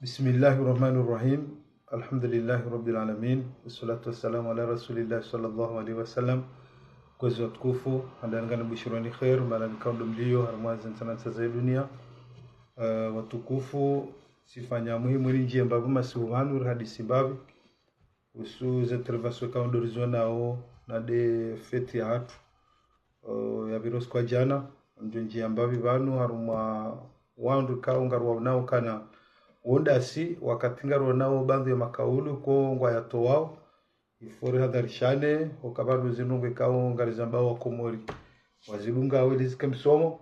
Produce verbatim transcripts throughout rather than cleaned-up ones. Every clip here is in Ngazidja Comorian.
بسم الله الرحمن الرحيم. الحمد لله رب العالمين. والصلاة والسلام على رسول الله صلى الله عليه وسلم. Kwezi watukufu, handani ngani bushironi khair, mahala nikao ndo mliyo, harumwa ze ntsana ntsa za dunia. Eh, watukufu, sifanya muhimu ili ndjie mbapvi masihu pvanu, ri hadisi mbapvi. Uhusu ze intervention ikao ndo rizo nao, na nde fête yahatru. Eh, yapvira usiku wa djana, ndjo ndjia mbapvi pvanu, harumwa wandru ikao ngaruwaonao ukana wondasi, wakati ngaruwaonao baadhwi ya makaulu, ko ngwayatowao, il faut rihadharishane, ukaya pvanu zinu ndrongoo ikao ngarizambao wa Komori. Wazidunga weli zike msomo,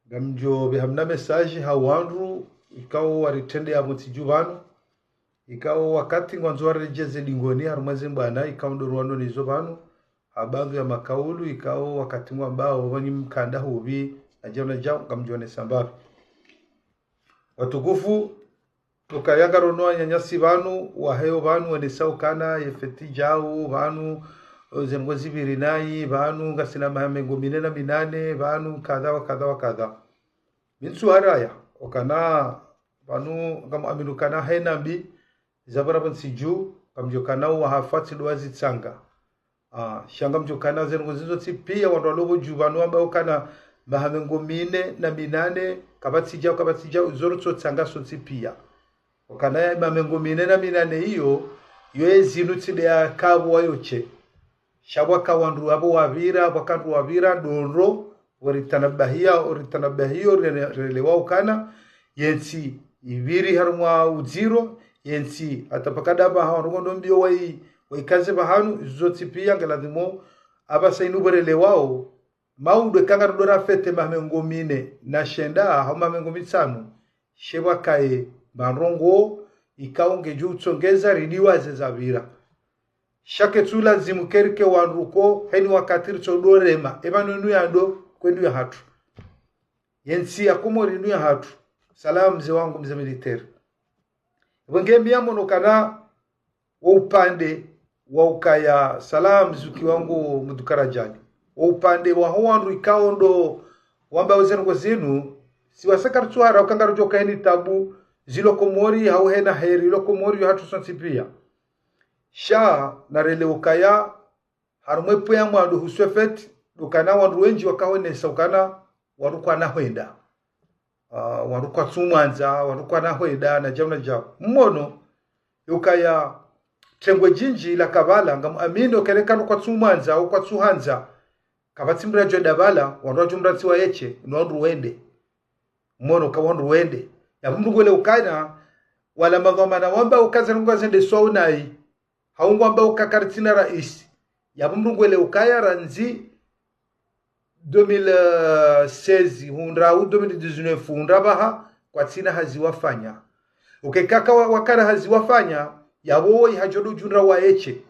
ngamdjo pveha mna message ha wandru, ikao waritrende yapvo ntsi dju pvanu, ikao wakati ngwandzo waredjeze dingoni, harumwa ze mbwana, ikao ndo ruwano nizo pvanu, ha baadhwi ya makaulu, ikao wakati ngwambao, pvanu mkanda hupvi, na djao na djao, ngamdjo onesa mbapvi. Watukufu, ukaya ngarono wananyasi pvanu, waheyo pvanu, wenesa ukana, ye fête idjao, pvanu, ze ndrongoo zipviri nayi, pvanu, ngasina maha mengo mine na minane, pvanu, kadha wa kadha wa kadha. Mi ntsu haraya, ukana, pvanu, ngamu amini ukana hena mbi, zapvira pvo ntsi dju, ngamdjo kana uwahafa tsi ndo wazitsanga. Ah, sha ngamdjo kana ze ndrongoo zizo tsi pia, wandru walo pvo dju pvanu wamba ukana maha mengo mine na minane, kapvatsi djao, kapvatsi djao, zo ritso tsanga sontsi pia. Ukana ya maha mengo mine na minane iyo, yo ye zinu tsi nde yakapvo wayo she. Sha pvwaka wandru apvo wapvira, pvwaka wandru wapvira, ndo ndro, waritanabahia, waritanabahio, rele-, relewa ukana, ye ntsi ipviri harumwa udziro, ye ntsi hata paka ndapvaha wandru ngondo mbio wayi-, wayikaze pvahanu, izo tsi pia nge ladhimu, apvasa inu pvo relewao, maudwe kanga ndo ra fête maha mengo mine na shenda, hau maha mengo mitsanu, she pvwakaye mba ndrongoo, ikao ngedjo utsongeza ridiwaze zapvira. Sha ketsu lazimu kerike wandru ko, heni wakati ritso ndo rema, epvanu inu ya ndo, kwenu yahatru. Ye ntsi ya Komori inu yahatru. Salam mze wangu mze militaire. Epvo nge mi ngamono ukana wo upande wa ukaya salam zuki wangu mdukaradjani. Wo upande waho wandru ikao ndo wamba ze ndrongoo zinu, si wasa karitsu haraya uka ngarudjo ka heni tabu, zilo Komori, hau hena heri, ilo Komori, yo hatru sontsi pia. Sha, narelewe ukaya, harumwa epvo ya mwando uhusu e fête, ndo ukana wandru wendji waka wenesa ukana wandru kwana hwenda. Ah, wandru kwatsu mwandza, wandru kwana hwenda, na djao na djao. Mmono, ukaya tengwe djindji la kapvala, ngamu amini uka eka wandru kwatsu mwandza, au kwatsu handza, kapvatsi mdru yadjo enda pvala, wandru wadjo mratsi waye she, inu wandru wende. Mmono ka wandru wende. Yapvo mdru ngwelewe ukana, wala madhwamana wamba uka ze ndrongoo zende swawu nayi. Hau ngwamba uka karitsina raisi. Yapvo mdru ngwelewe ukaya randzi deux mille seize hundra au deux mille dix-neuf hundra pvaha, kwatsina hazi wafanya. Uka eka wa-, wakana hazi wafanya, yapvo woyi hadjo ndo djundra waye she.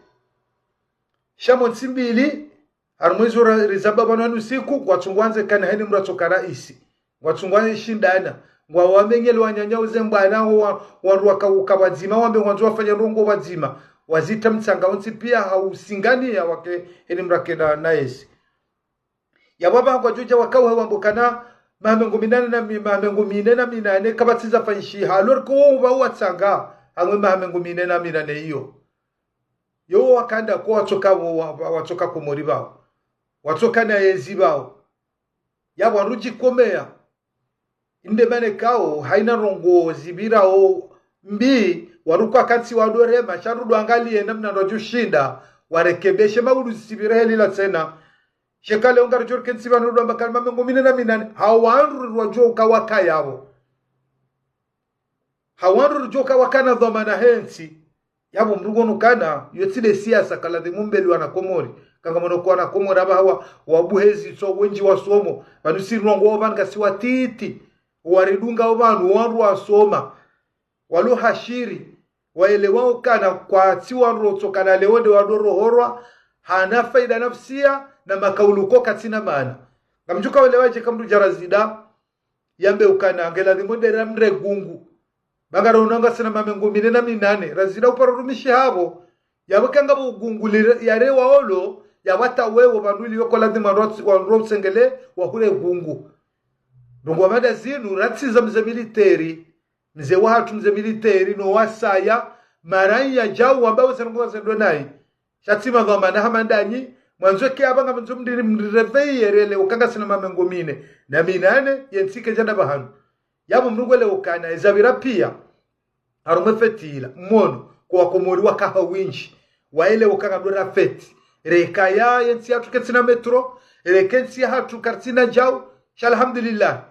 Sha mo ntsi mbili, harumwa izo ra-, rizamba pvanu hanu siku, ngwatsu ngwandze kana heni mdru atsoka raisi. Ngwatsu ngwashindana. Ngwawamenyele wananya uze mbwana wa-, wandru waka uka pvadzima, wambe ngwandzo wafanya ndrongoo pvadzima. Wazitra mtsanga wontsi pia hau singania wake heni mdru ake na, na esi. Yapvo apvaha ngwadjo dja waka uhe wambe ukana maha mengo minane na mi-, maha mengo mine na minane kapvatsi zafanyishiha. Alors que wo upva watsanga, hamwe maha mengo mine na minane iyo. Yo wakanda ko watsoka wo-, wa-, wa-, watsoka Komori pvao. Watsoka na yezi pvao. Yapvo wandru djikomeya. Inde mana ikao, haina ndrongoo zipvirao mbi, wandru kwakantsi wandorema, sha ndru ndo wangaliye namna ndrwadjo shinda, warekebeshe maulu zisipvire heli la tsena. Sha eka leo ngaridjo rikentsi pvanu ndo wamba ukana maha mengo mine na minane, hau wandru ridjuwa uka waka yapvo. Hau wandru ridjuwa uka wakana dhwamana he ntsi. Yapvo mdru ngono ukana, yo tsi nde siasa, ka ladhimu mbeli wana Komori. Ka ngamono uka wana Komori apvaha wa, wabuhezi tso wendji wasomo. Pvanu si rongoa pvanu ngasi watiti. Waridunga pvanu, wandru wasoma. Walo hashiri. Waelewa ukana kwatsi wandru tso ukana leo nde wandro rohorwa. Hana faida nafsia na makaulu ko katsina maana. Ngamdjo uka welewa dje ka mdru dja Razida yambe ukana nge ladhimu nde ramre gungu. Ba ngarono ngasina maha mengo mine na minane. Razida uparo rumishi hapvo. Yapvo eka ngapvo gungu lire-, yarewa olo, yapvo hata wewe pvanu ili yoko ladhimu wandru, wandru utsengele, wahure gungu. Ndrongoo mada zinu, ratsiza mze militaire. mze wahatru, mze militaire, no wasaya, maraya djau wamba weze ndrongoo zendwa nayi. Sha tsi madhwamana hama ndanyi, mwandzo ke apvanga mwandzo mndri, mndri réveiller rele, ukanga sina mamengo mine na minane, yentsi kedja nda pvahanu. Yapvo mndru ngwelewo ukana, ezapvira pia, harumwa efeti ila, mwono, ko wakomori waka ha windji, waelewo ukanga ndo ra feti. Reka ya, yentsi yahatru ketsina métro, reka entsi yahatru kartsina djau, sha alhamdulillah.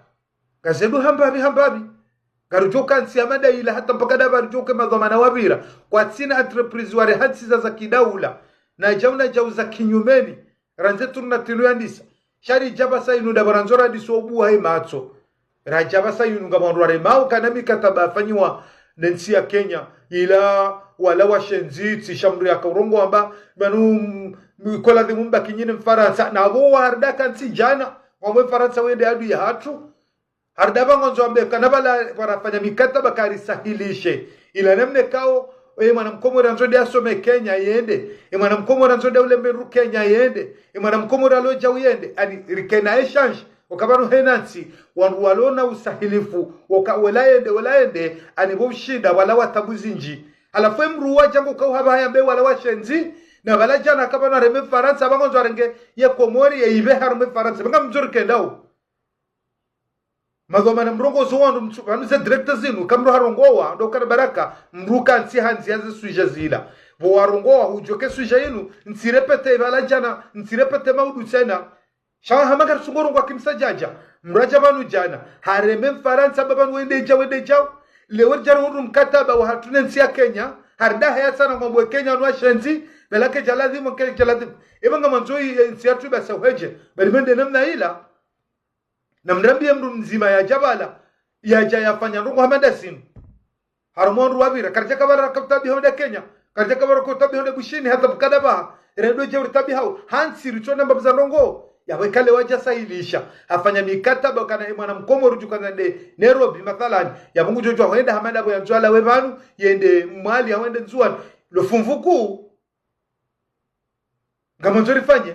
Ngazedu hambapvi, hambapvi. Ngarudjo uka ntsi ya mada ila hata mpaka dapva rudjo uke madhwamana wapvira. Kwatsina entreprise ware ha ntsi za za kidaula. Na djau na djau za kinyumeni. Randze turu na tinu yandisa. Sha ridja pvasa inu dapvo randzo randiso ubuha ye matso. Radja pvasa inu ngapvo wandru waremao ukana mikataba yafanyiwa ne ntsi ya Kenya. Ila wala washenzi tsi sha mndru yaka urongoa amba, pvanu, mm, ko ladhimu mbaki nyi ne Mfarantsa. Na apvo waharida ka ntsi djana. Wamwe Mfarantsa wende adui yahatru. Harida pvanu ngondzo wambe ukana pvala pvarafanya mikataba karisahilishe. Ila namna ikao, e mwana mkomori andzo nde asome Kenya yende. E mwana mkomori andzo nde ulembe ndru Kenya yende. E mwana mkomori alo djau yende. Ani rikena échange. Uka pvanu hena ntsi, wandru walo na usahilifu. Uka wela yende, wela yende. Ani pvo ushinda, wala wa tabu zindji. Halafu e mndru wadja ngo ukao hapvaha yambe wala washenzi. Na pvala djana uka pvanu hareme Mfarantsa, pvanu ngondzo warenge ye Komori, ye ipve harumwa Mfarantsa. Pvanga mndzo rikendao. Madhwamana mrongozo wandru mtsu-, pvanu ze directeur zinu, ka mndru harongowa, ndo ukana baraka, mndru ka ntsi handzi ya ze sujet zila. Pvo warongowa, hudjuwa ke sujet inu, ntsi répéter pvala djana, ntsi répéter maudu tsena. Sha hama ngaritsungo rongowa kimsadjadja. Mndru hadja pvanu djana, hareme Mfarantsa amba pvanu wende djau, wende djau. Leo djana hundru mkataba wahatru ne ntsi ya Kenya, harida haya tsena ngwambo e Kenya wanu washenzi, pvala kedja ladhimu, kedja ladhimu. Eba ngamwandzo i, e, ntsi yahatru pvasa uhedje, bali mende namna ila. Na mrambiye mndru mdzima yadja pvala, yadja yafanya ndrongoo hama nda zinu. Harumwa wandru wapvira, karidja kapvara raka utabiha wende Kenya, karidja kapvara raka utabiha wende Bushini, hata pvukada pvaha, rendo dje uritabiha hau, hantsi ritso namba mza ndrongoo, yapvo ikale wadja sahilisha, hafanya mikataba ukana e mwana mkomori udjo ukana nde Nairobi, mathalani, yapvo ngudjo djuwa hwenda hama nda pvo yandzo alawe pvanu, yende Mwali, hau yende Ndzuwani, lo fumvu kuu, ngamwandzo rifanye.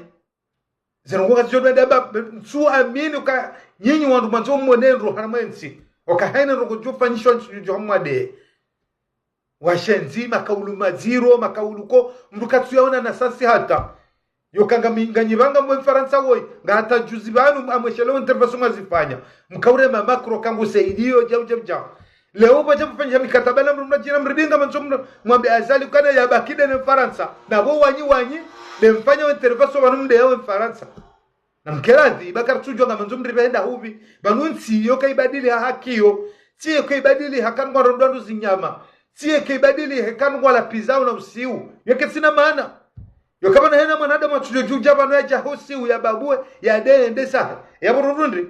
Ze ndrongoo kazidjo dwada ba, ntsu amini uka nyinyi wandru mwandzo mwone ndro harumwa entsi. Uka haina ndrongoo djo fanyishwa ntsu djo hamwade. Washenzi, makaulu madziro, makaulu ko, mndru katsu yaona na sasi hata. Yo kanga mi-, nganyi pvanga mwe Mfarantsa woyi, nga hata juzi pvanu, amweshelewo intervention mwazifanya. Mkaurema Macron kangu saidiyo, djau, djau, djau. Leo pvadja pvafanyisha mikataba na mndru mnadjina mridinga mwandzo mndru mwambe Azali ukana yabaki nde ne Mfarantsa. Na pvo wanyi wanyi, nde mfanya wo intervention pvanu mnde yawe Mfarantsa. Na mkeradhi, ba karitsudjuwa ngamwandzo mndru pvahenda hupvi. Pvanu ntsi yo kaibadili ha haki yo. Ntsi yo kaibadili ha kanu ngwarondwa ndru zinyama. Ntsi yo kaibadili ha kanu ngwalapvizao na usiu. Yo ketsina maana. Yo kapvana hena mwanadamu atsudjo djudja pvanu yadja ho usiu ya babuwe, ya de yende sahe. Ya burundundri.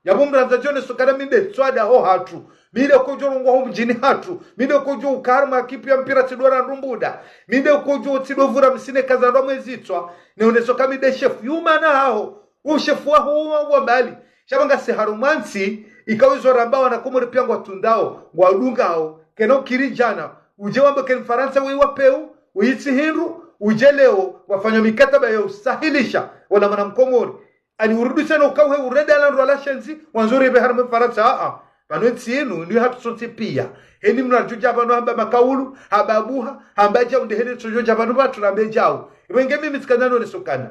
Yapvo mndru andza djo oneso ukana mi nde tswada ho hatru. Mi nde kodjo rongoa ho mdjini hatru. Mi nde kodjo uka harumwa ekipu ya mpira tsidora ndrumbuda. Mi nde kodjo tsidovura msine kazandwa mwezi tswa. Ne oneso uka mi nde shefu. Yuma na haho. Ushefu waho wa, wa mbali. Sha pvanga si harumwa ntsi, ikao izo ramba wana Komori pia ngwatsundao, ngwadungao. Kena ukiri djana. Udje wambe ke Mfarantsa weyi wa peu, uyitsi hindru, udje leo, wafanya mikataba ya usahilisha, wala mwana Mkomori. Ani urudise no ukauhe urende ala ndro ala shenzi, wandzo uripve harumwa Mfarantsa, a, a. Pvanu entsi inu, ni hatru sontsi pia. Heni mndru adjudja pvanu hamba makaulu, hamba buha, hamba djau nde heni tsodjo dja pvanu pvatru na mbe djau. Iwe nge mimi tsikana no oneso ukana.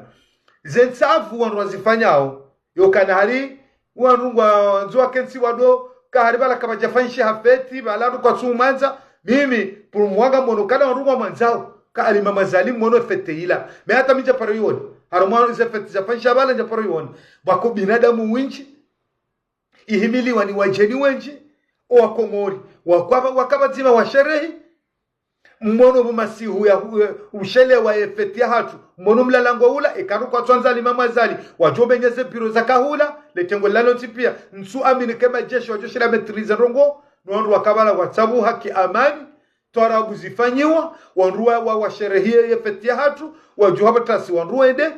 Ze ntsavu wandru wazifanyao, yo ukana hari, wandru ngwandzo wake ntsi wado, ka hari pvala kapvadja fanyishiha feti, pvala ndo kwatsu umwandza, mimi, pour moi ngamwono ukana wandru ngwamwandzao. Ka alima mazali mwono efeti ila. Mi hata mi ndjaparo iwona. Harumwa ze feti zafanyisha pvala ndjaparo iwona. Pvwako binadamu windji. Ihimiliwa ni wadjeni wendji. Owakomori. Wakapva, wakapvadzima washerehi. Mwono pvo masihu ya hu-, ushelewa ye feti yahatru. Mwono mlalango ula, eka ndo kwatsu andza alima mazali. Wadjo menyeze biro za kahula. Letengwe lalo ntsi pia. Ntsu amini ke majeshi wadjo shila maîtrise ndrongoo. No wandru waka pvala watsabuha ki amani. Twarabu zifanyiwa, wandru wa, wa, washerehiye ye feti yahatru, wadjuha pvatrasi wandru wende.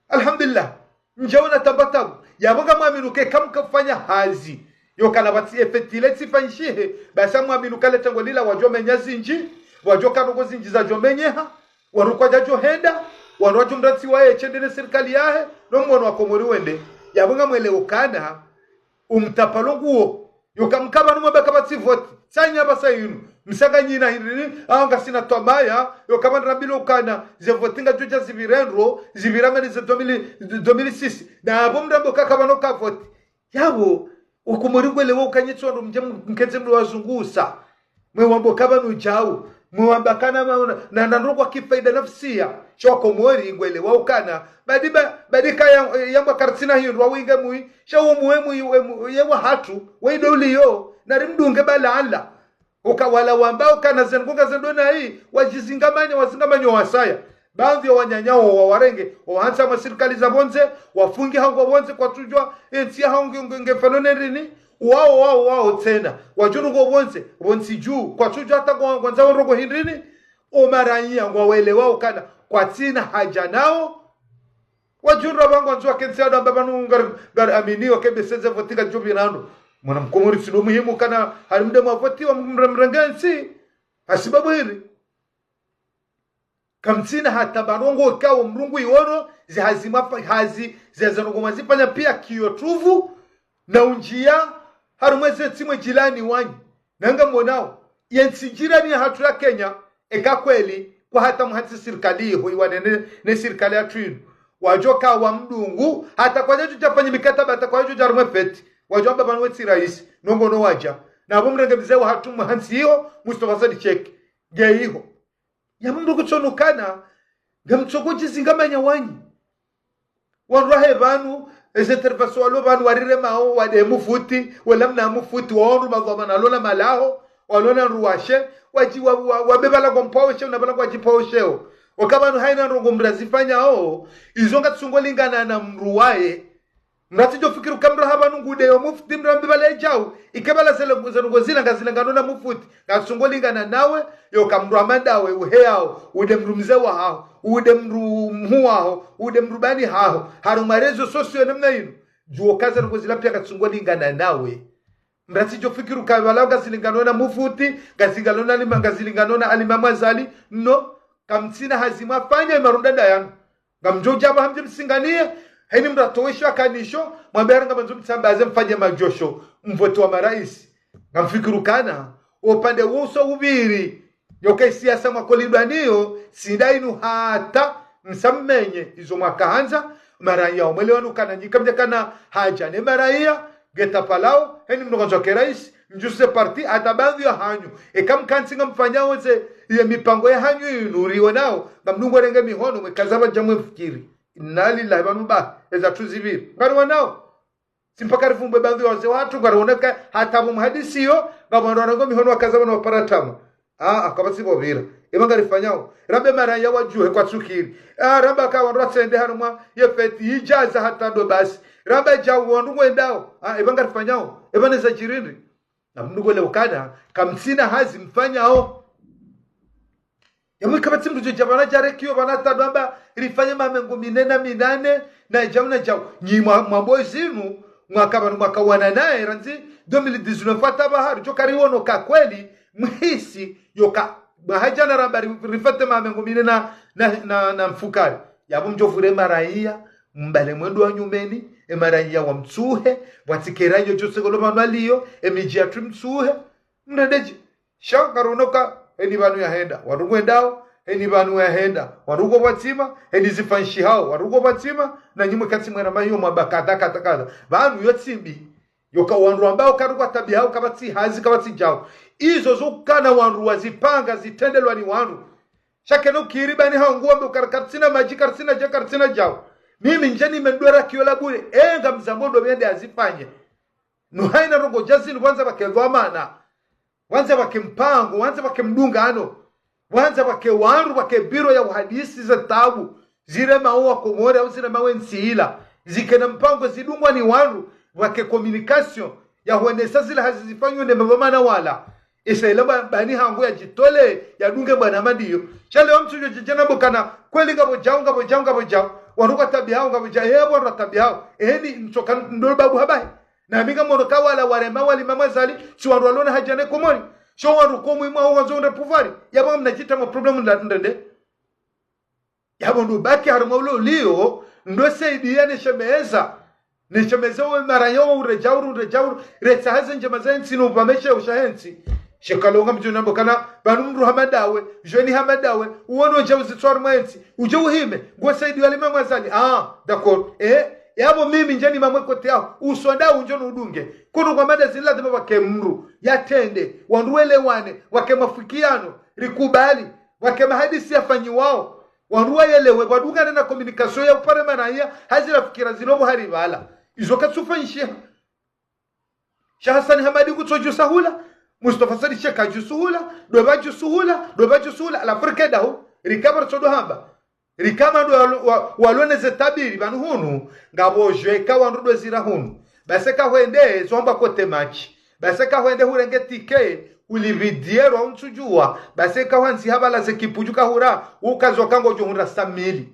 Alhamdulillah. Ndjaona tamba tabu. Yapvo ngamwamini uke kamkafanya hazi. Yo ukana pvatsi efeti ile tsifanyishihe, basi ngamwamini uka letengwe lila wadjo menya zindji, wadjo ka ndrongoo zindji zadjo menyeha, wandru kwadjadjo henda, wandru wadjo mratsi waye shende ne sirikali yahe, no mwono wa Komori wende. Yapvo ngamwelewo ukana, umtapalo nguwo. Yoka mkaba numwe baka batsi voti. Tsanya basa yinu. Msanga nyina hindrini, awo ngasina twamaya, yoka bana rambilo kana, ze voti nga djodja zipvire ndro, zipvire mani ze deux mille, deux mille six. Na abo mrambo kaka bano ka voti. Yawo, ukumuri ngwelewa ukanyitso ndo mdje mketse mdo wazungusa. Mwe wambo kaba nudjau. Mwe wamba kana mauna, na, na ndrongoo kifaida nafsia. Sha Komori ngwelewa ukana. Badi ba, badi kaya, yamba kartsina hindru, wawinge mwi. Sha wo mwe mwi, we mwi, ye wa hatru, we ndo uliyo. Na rimdunge balala. Uka wala wamba ukana zendrongo nga zendo nayi, wadjizingamanya, wazingamanya wasaya. Baadhwi ya wananya wo wawarenge, wawahantsa mwa sirikali za pvondze, wafungi hangu wa pvondze kwatsudjua, entsi ya hangu nge, nge, nge fano ne rini, wao, wao, wao tsena. Wadjuru ngo pvondze, pvontsi dju, kwatsudjua hata kwa, kwandza wandrongo hindrini, omaranya ngwawelewao ukana, kwatsina haja nao, wadjuru wa pvangu wandzo wakentsi ado amba pvanu ngar, ngar amini, wakebeseze voti nga djopvi nano. Mwana mkomori tsino muhimu kana, hari mde mwa voti wa mre, mrenge ntsi, hasibabu hiri. Kamtsina hata barongo kawo mrungu iwono, zi hazi mwafa, hazi, zi hazi ndrongo mwazifanya pia kiyo tuvu, na undjia, harumwa ze tsi mwe djilani wanyu. Nanga monao, ye ntsi djirani ya hatru ya Kenya, eka kweli, kwa hata muhantsi sirikali iho, iwane ne, ne sirikali ya twinu. Wadjo ka wa mdungu, hata kwadjadjo djafanya mikataba, hata kwadjadjo dja harumwa feti. Wadjo amba pvanu we tsi raisi, nongo no wadja. Na abo mrenge mze wa hatru muhantsi iho, Mustafa Sadi Cheke. Nge iho. Ya mndru kutsonukana, nge mtsoko djizingamanya wanyu. Wandru wahe pvanu, eze tervaso walo pvanu wariremao, wade mufuti, wela mna mufuti, waondru madhwamana walo na malaho, walo na ruwashe, wadji wa, wa, wabebala kwa mpao sheo, na bala kwa djipao sheo. Oka pvanu haina ndrongo mrazifanyao, izo ngatsungo lingana na mndru waye. Mratsidjo fikiri uka mndru hapvanu ngude yo mufuti mndru ambe pvale djau. Ike pvala zele, zele ngo zila ngazilingano na mufuti. Ngatsungo lingana nawe, yoka mndru amandawe, uheyao, ude mndru mze wahaho, ude mndru mhu waho, ude mndru bani haho. Harumwa rezo sosio namna inu. Djuo ka zele ngo zila pia ngatsungo lingana nawe. Mratsidjo fikiri uka pvala ngazilingano na mufuti, ngazilingano na alima, ngazilingano na alimamu Azali. No, kamtsina hazi mwafanya imarunda ndayanu. Ngamdjo djaba hamdje msinganiye, heni mratowe sho akanisho, mwambe hari ngamandzo mtsambaze mfanye madjosho, mvoti wa maraisi. Ngamfikiri ukana, opande wuso upviri, yoka isiasa mwakolidwa niyo, sinda inu hata, msammenye, izo mwakahandza, maraya omwelewanu kana nyika mdja kana haja ne maraya, ngeta palao, heni mndru kandzo ke raisi, mdjuse parti, hata baadhwi ya hanyu. Eka mkantsi ngamfanyao ze, ye mipango ya hanyu inu riwonao, ngamdungo renge mihono, mwekaza pvadja mwe mfikiri. Inna lillahi pvanu ba, eza tuzipviri. Ngariwonao. Tsi mpaka rivumbwe baadhwi ya wazee watru, ngariwoneka, hata pvo muhadisi yo, ngapvo wandru warengo mihono wakaza pvanu wapara tama. Ah, ah, kapvatsi pvo pvira. Eba ngarifanyao. Rambe maraya wadjuhe kwatsukiri. Ah, ramba ka wandru watsende harumwa, ye feti, idjaza hata ndo basi. Ramba djau wandru ngwendao. Ah, eba ngarifanyao. Eba neza djirindri. Na mndru ngwele ukana, kamtsina hazi mfanyao. Yamwe kapvatsi mndru djo dja pvana djare kiyo pvana tadwamba, rifanye mamengo mine na minane, na djau na djau. Nyi mwa, mwambo zinu, mwaka pvanu mwaka wana naye, randzi deux mille dix-neuf hata pvahanu, djo kariwono ka kweli, mhisi, yoka, mwahadjana ramba ri, rifate mamengo mine na, na, na, na mfukari. Yapvo mdjo pvure maraya, mbale mwendo wa nyumeni, e maraya wamtsuhe, pvwatsike rayo djo segolo pvanu aliyo, e midji yatru mtsuhe, mrendedje. Sha ngaronoka, heni pvanu yahenda, wandru ngwendao, heni pvanu yahenda, wandru ngo pvwatsima, heni zifanshihao, wandru ngo pvwatsima, na nyimwe katsi mwena mayo mwamba kadha, kadha, kadha. Pvanu yo tsi mbi, yoka wandru ambao karukwa tabihao, kapvatsi hazi, kapvatsi djau. Izo zukana wandru wazipanga, zitrendelwa ni wandru. Sha keno kiri bani hangu wambe ukara kartsina madji, kartsina dja, kartsina djau. Mimi ndjeni mendwera kiyo la bure, enga mzambo ndo mende azifanye. Nuhaina ndrongo dja zinu, pvwandza pvwake dhwamana. Pvwandza pvwake mpango, pvwandza pvwake mdungano. Pvwandza pvwake wandru, pvwake biro ya uhadisi za tabu. Ziremao wa Komori, au ziremao entsi ila. Zikena mpango zidungwa ni wandru, pvwake communication. Ya huonesa zila hazi zifanywa ne madhwamana wala. Isa ila ba, bani hangu yadjitole, yadunge bwana madiyo. Sha leo mtsudjo djidjana pvo kana, kweli ngapvo djau, ngapvo djau, ngapvo djau. Wandru kwa tabihao ngapvo djau, ehe, wandru wa tabihao. Ehe, ni mtsoka ndo babu habahi. Na mi ngamono ka wala warema wali mama Azali, si wandru walo na haja ne Komori. Sho wandru ko muhimu hao wandzo unde pouvoir. Yapvo mnadjita mwa problème nda, ndende. Yapvo ndo baki harumwa ulo uliyo, ndo saidiya ne shemeza. Nishemeze we maraya wo uredjau, uredjau, retsaha ze ndjema za entsi no upvameshe usha hentsi. Shekalo ngamdjo namba kana, pvanu mndru hama ndawe, djeni hama ndawe, uwono djau zitswari mwa entsi, udje uhime, ngwe saidiwa lima mwazali. Ah, d'accord. Eh, yapvo mimi ndjeni mamwe kote yao, usonda undjo nudunge. Kunu kwa mada zila ladhima pvwake mndru, yatrende, wandru welewane, pvwake mafikiano, rikubali, pvwake mahadisi yafanyiwao, wandru wayelewe, pvwadungane na communication ya upare maraya, ha zila fikira zilo pvo hari pvala. Izo katsufanyishiha. Sha Hasani Hamadi kutsodjusa hula, Mustafa Said Sheikh kadjusu hula, Doba djusu hula, Doba djusu hula, halafu rike daho, rikapvo ritsodo hamba. Rikama ndo walo-, wa-, walone ze tabiri pvanu hunu, ngapvo djweka wandru ndo zira hunu. Basi ka hwende, zo hamba kote match. Basi ka hwende hurenge ticket, ulipvidie rwa untsudjuwa. Basi ka hwandzi hapvala ze kipudju kahura, ukazo kangodjo hundra samili.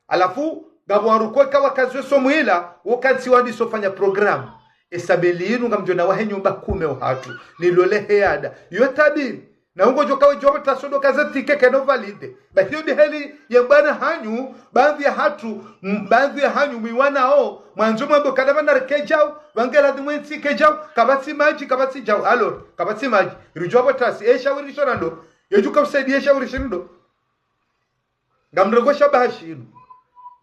Halafu, ngapvo wandru ko eka wakazwe somwila, wo kantsi wandiso fanya programme. Esamili inu ngamdjo na wahe nyumba kume ohatru. Nilole heyada. Yo tabiri. Na ungodjo kawe djuwa pvo tasodo kaza ticket keno valide. Ba hiyo ndi heli ye mbwana hanyu, baadhwi ya hatru, m-, baadhwi ya hanyu mwiwanao, mwandzo mwambe kana pvanu rike djau, pvangela dhimwe ntsi ke djau, kapvatsi madji, kapvatsi djau. Alors, kapvatsi madji. Ridjuwa pvo tasi, e shawiri shona ndo. Yedjuka usaidi e shawiri shino ndo. Ngamrengo shabaha shinu.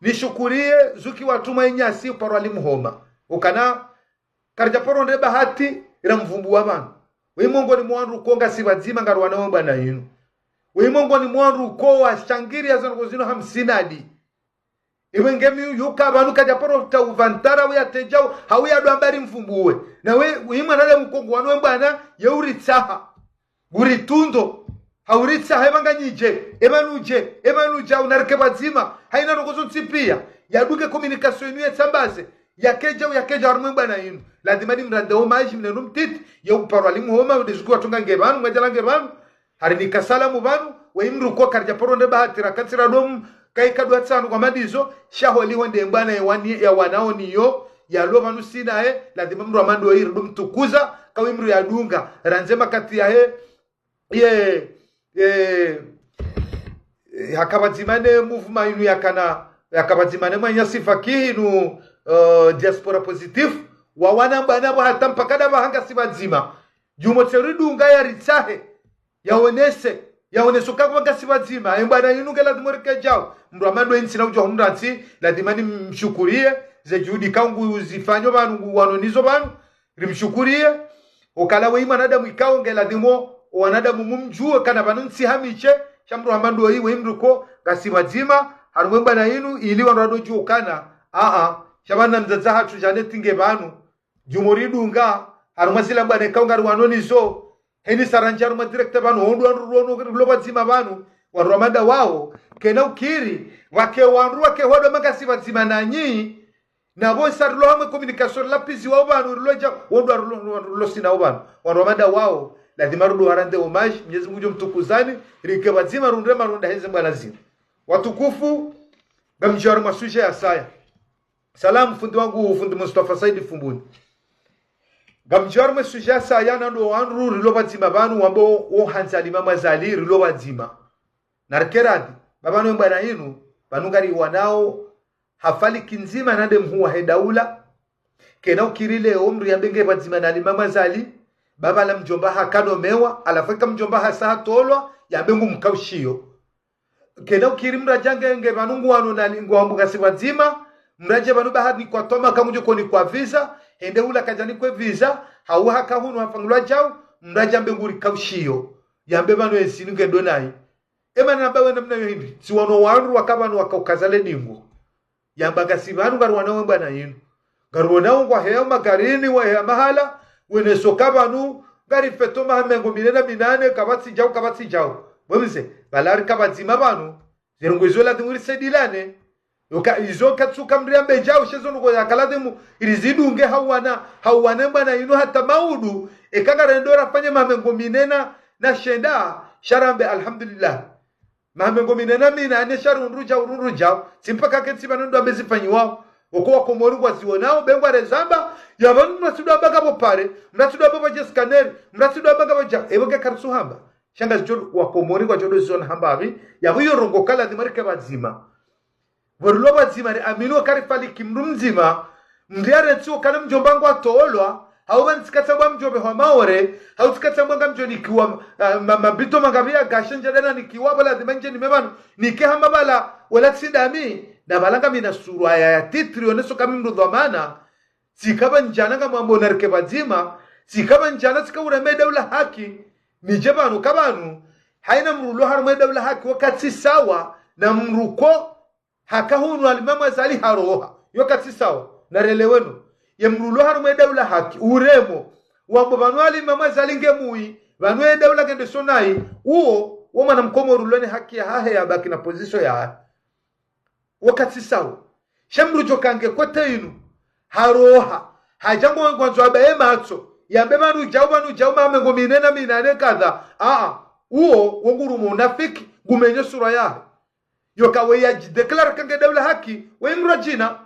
Nishukuriye zuki watrumwa inyasi uparwa limhoma. Ukana, karidja paro nde bahati, ira mvumbuwa pvanu. Wemongoni mwa wandru ko ngasi pvadzima ngarwana we mbwana inu. Wemongoni mwa wandru ko washangiriya zandrongoo zinu hamsinadi. Iwe ngemi yuka pvanu kadja paro ta uvantara uya tedjau, hauya dwambari mvumbuwe. Na we, we mwanadamu ko ngwano we mbwana, ye uritsaha. Nguritundo, hauritsaha, epvanga nyidje, epvanu dje, epvanu djau, narike pvadzima, haina ndrongoo zontsi piya, yadunge communication inu yetsambaze, yake djau, yake djau, harumwe mbwana inu. Ladhima nimrande hommage, mneno mtiti, ye uparwa limhoma, ude zuki watrunga nge pvanu, mwadjala nge pvanu, hari nika salamu pvanu, we mndru ko karidja paro nde bahati rakatsi ra domu, kaika dwa tsanu kwa madizo, sha holiho nde mbwana ya wani-, ya wanao niyo, yalo pvanu sinaye, ladhima mndru wa mando iri do mtukuza, kawi mndru yadunga, randze makati yahe, ye, ye, ye, haka pvadzima ne mouvement inu yakana, haka pvadzima ne mwananyasi Fakihi nu, eh, Diaspora Positif, wawana mbwana pvo hata mpaka dapva ha ngasi pvadzima. Djumwa tse ridunga yaritsahe, yaonese, yaonese uka pvo ngasi pvadzima, e mbwana inu nge ladhima rike djau, mndru wa mando intsi na udjua humrantsi, ladhima nimshukuriye, ze juhudi ka ngu zifanyo pvanu, ngu wano nizo pvanu, rimshukuriye, ukala we mwanadamu ikao nge ladhima, wanadamu mumdjuwe kana pvanu ntsi hamiche, sha mndru wa mando iwe mndru ko, ngasi pvadzima, harumwe mbwana inu, ili wandru wado djuwa ukana, a-a, sha pvanu mdzadze hatru Jeannette nge pvanu, djumwa ridunga, harumwa zila mbwana ikao ngari wano nizo, heni sarandja harumwa direct pvanu, hondro wandru ruono, rulo pvadzima pvanu, wandru wa manda wao, kena ukiri, wake wandru wake hwado mangasi pvadzima nanyi, na pvo isa rilo hamwe communication lapviziwao pvanu, rilo dja, wandru rulo, wandru rulo sinao pvanu, wandru wa manda wao, ladhima rudo warande hommage, Mwenyezi Mungu djo mtukuzani, rike pvadzima rundre marunda heze mbwana zinu. Watukufu, ngamdjo harumwa sujet ya saya. Salamu fundi wangu, fundi Mustafa Saidi Fumbuni. Ngamdjo harumwe sujet ya saya na ndo wandru rilo pvadzima pvanu wambo wo handza lima mwazali rilo pvadzima. Narike radhi, pvapvanu e mbwana inu, pvanu ngari wanao, hafaliki ndzima nande mhuu wahe daula. Kena ukiri leo mndru yambe nge pvadzima na lima mwazali, pvapvala mdjomba hakano mewa, halafu eka mdjomba hasa hatolwa, yambe ngu mkaushiyo. Kena ukiri mndru adja nge, nge pvanu ngu wano na li-, ngu wambo ngasi pvadzima, mndru adje pvanu bahari ni kwa toma kamudjo koni kwa visa, hende hula kadja ni kwe visa, hau haka hunu hafangulwa djau, mndru adje ambe nguri kaushiyo. Yambe pvanu entsi inu nge ndo nayi. Ema namba we namna yo hindri, tsi wano wandru waka pvanu waka ukaza le dingo. Yamba ngasi pvanu ngari wanao we mbwana inu. Ngari wanao ngwa heya magarini, wa heya mahala, wene soka pvanu, ngari feto maha mengo mine na minane, kapvatsi djau, kapvatsi djau. Bwe mze, pvala rika pvadzima pvanu, zirungu izo ladhimu risaidilane. Yoka, izo katsuka mndru yambe djau, she zo nuko yaka ladhimu, irizidunge hauwana, hauwane mbwana inu hata maudu, eka ngarendo rafanye maha mengo mine na, na shenda, sha rambe, alhamdulillah. Maha mengo mine na minane sha rundru djau, rundru djau. Tsi mpaka kentsi pvanu ndo ambe zifanyiwao. Oko wakomori ngwa ziwonao, be ngwa rezamba, ya pvanu mrasi ndo amba ngapvo pare, mrasi ndo amba pvadje scanner, mrasi ndo amba ngapvo dja. Ewe nge karitsu hamba. Sha ngazidjo wakomori ngwadjo do ziona hamba apvi, yapvo iyo rongoka ladhima rike pvadzima. Pvo rilo pvadzima ri amini wo karifaliki mndru mdzima, Mndru yarentsi ukana mdjomba ngwatolwa, hau pvanu tsikatsambwa mdjombe hwa Maore, hau tsikatsambwa ngamdjo nikiwa, ah, ma-, mabito mangapvi ya gashe ndjadana nikiwa, pvala lazima ndje nime pvanu, nike hama pvala, wala tsi dami, na pvala ngamina surwa ya, ya titre, yoneso ka mi mndru dhwamana, tsika pvanu ndjana ngamwambo narike pvadzima, tsika pvanu ndjana tsika ureme daula haki, nidje pvanu ka pvanu, haina mndru ulo harumwa daula haki, wakati sawa, na mndru ko, haka hunu Alimamu Azali haroha. Yo katsi sawa. Nareleweno. Ye mndru ulo harumwa daula haki. Uremo. Wambo pvanu Alimamu Azali nge mwi. Pvanu ye daula ngende sonayi. Uwo, wo mwana mkomori ulo ne haki yahahe yabaki na position yahahe. Wo katsi sawa. She mndru djo kange kote inu. Haroha. Hadja ngo ngwandzo abaye matso. Yambe pvanu djau, pvanu djau, mamengo mine na minane kadha. Aa. Uwo, wo ngurumo unafiki. Ngumenye surwa yahe. Yoka we yadjidéclaré ka nge daula haki, we mndru wa djina.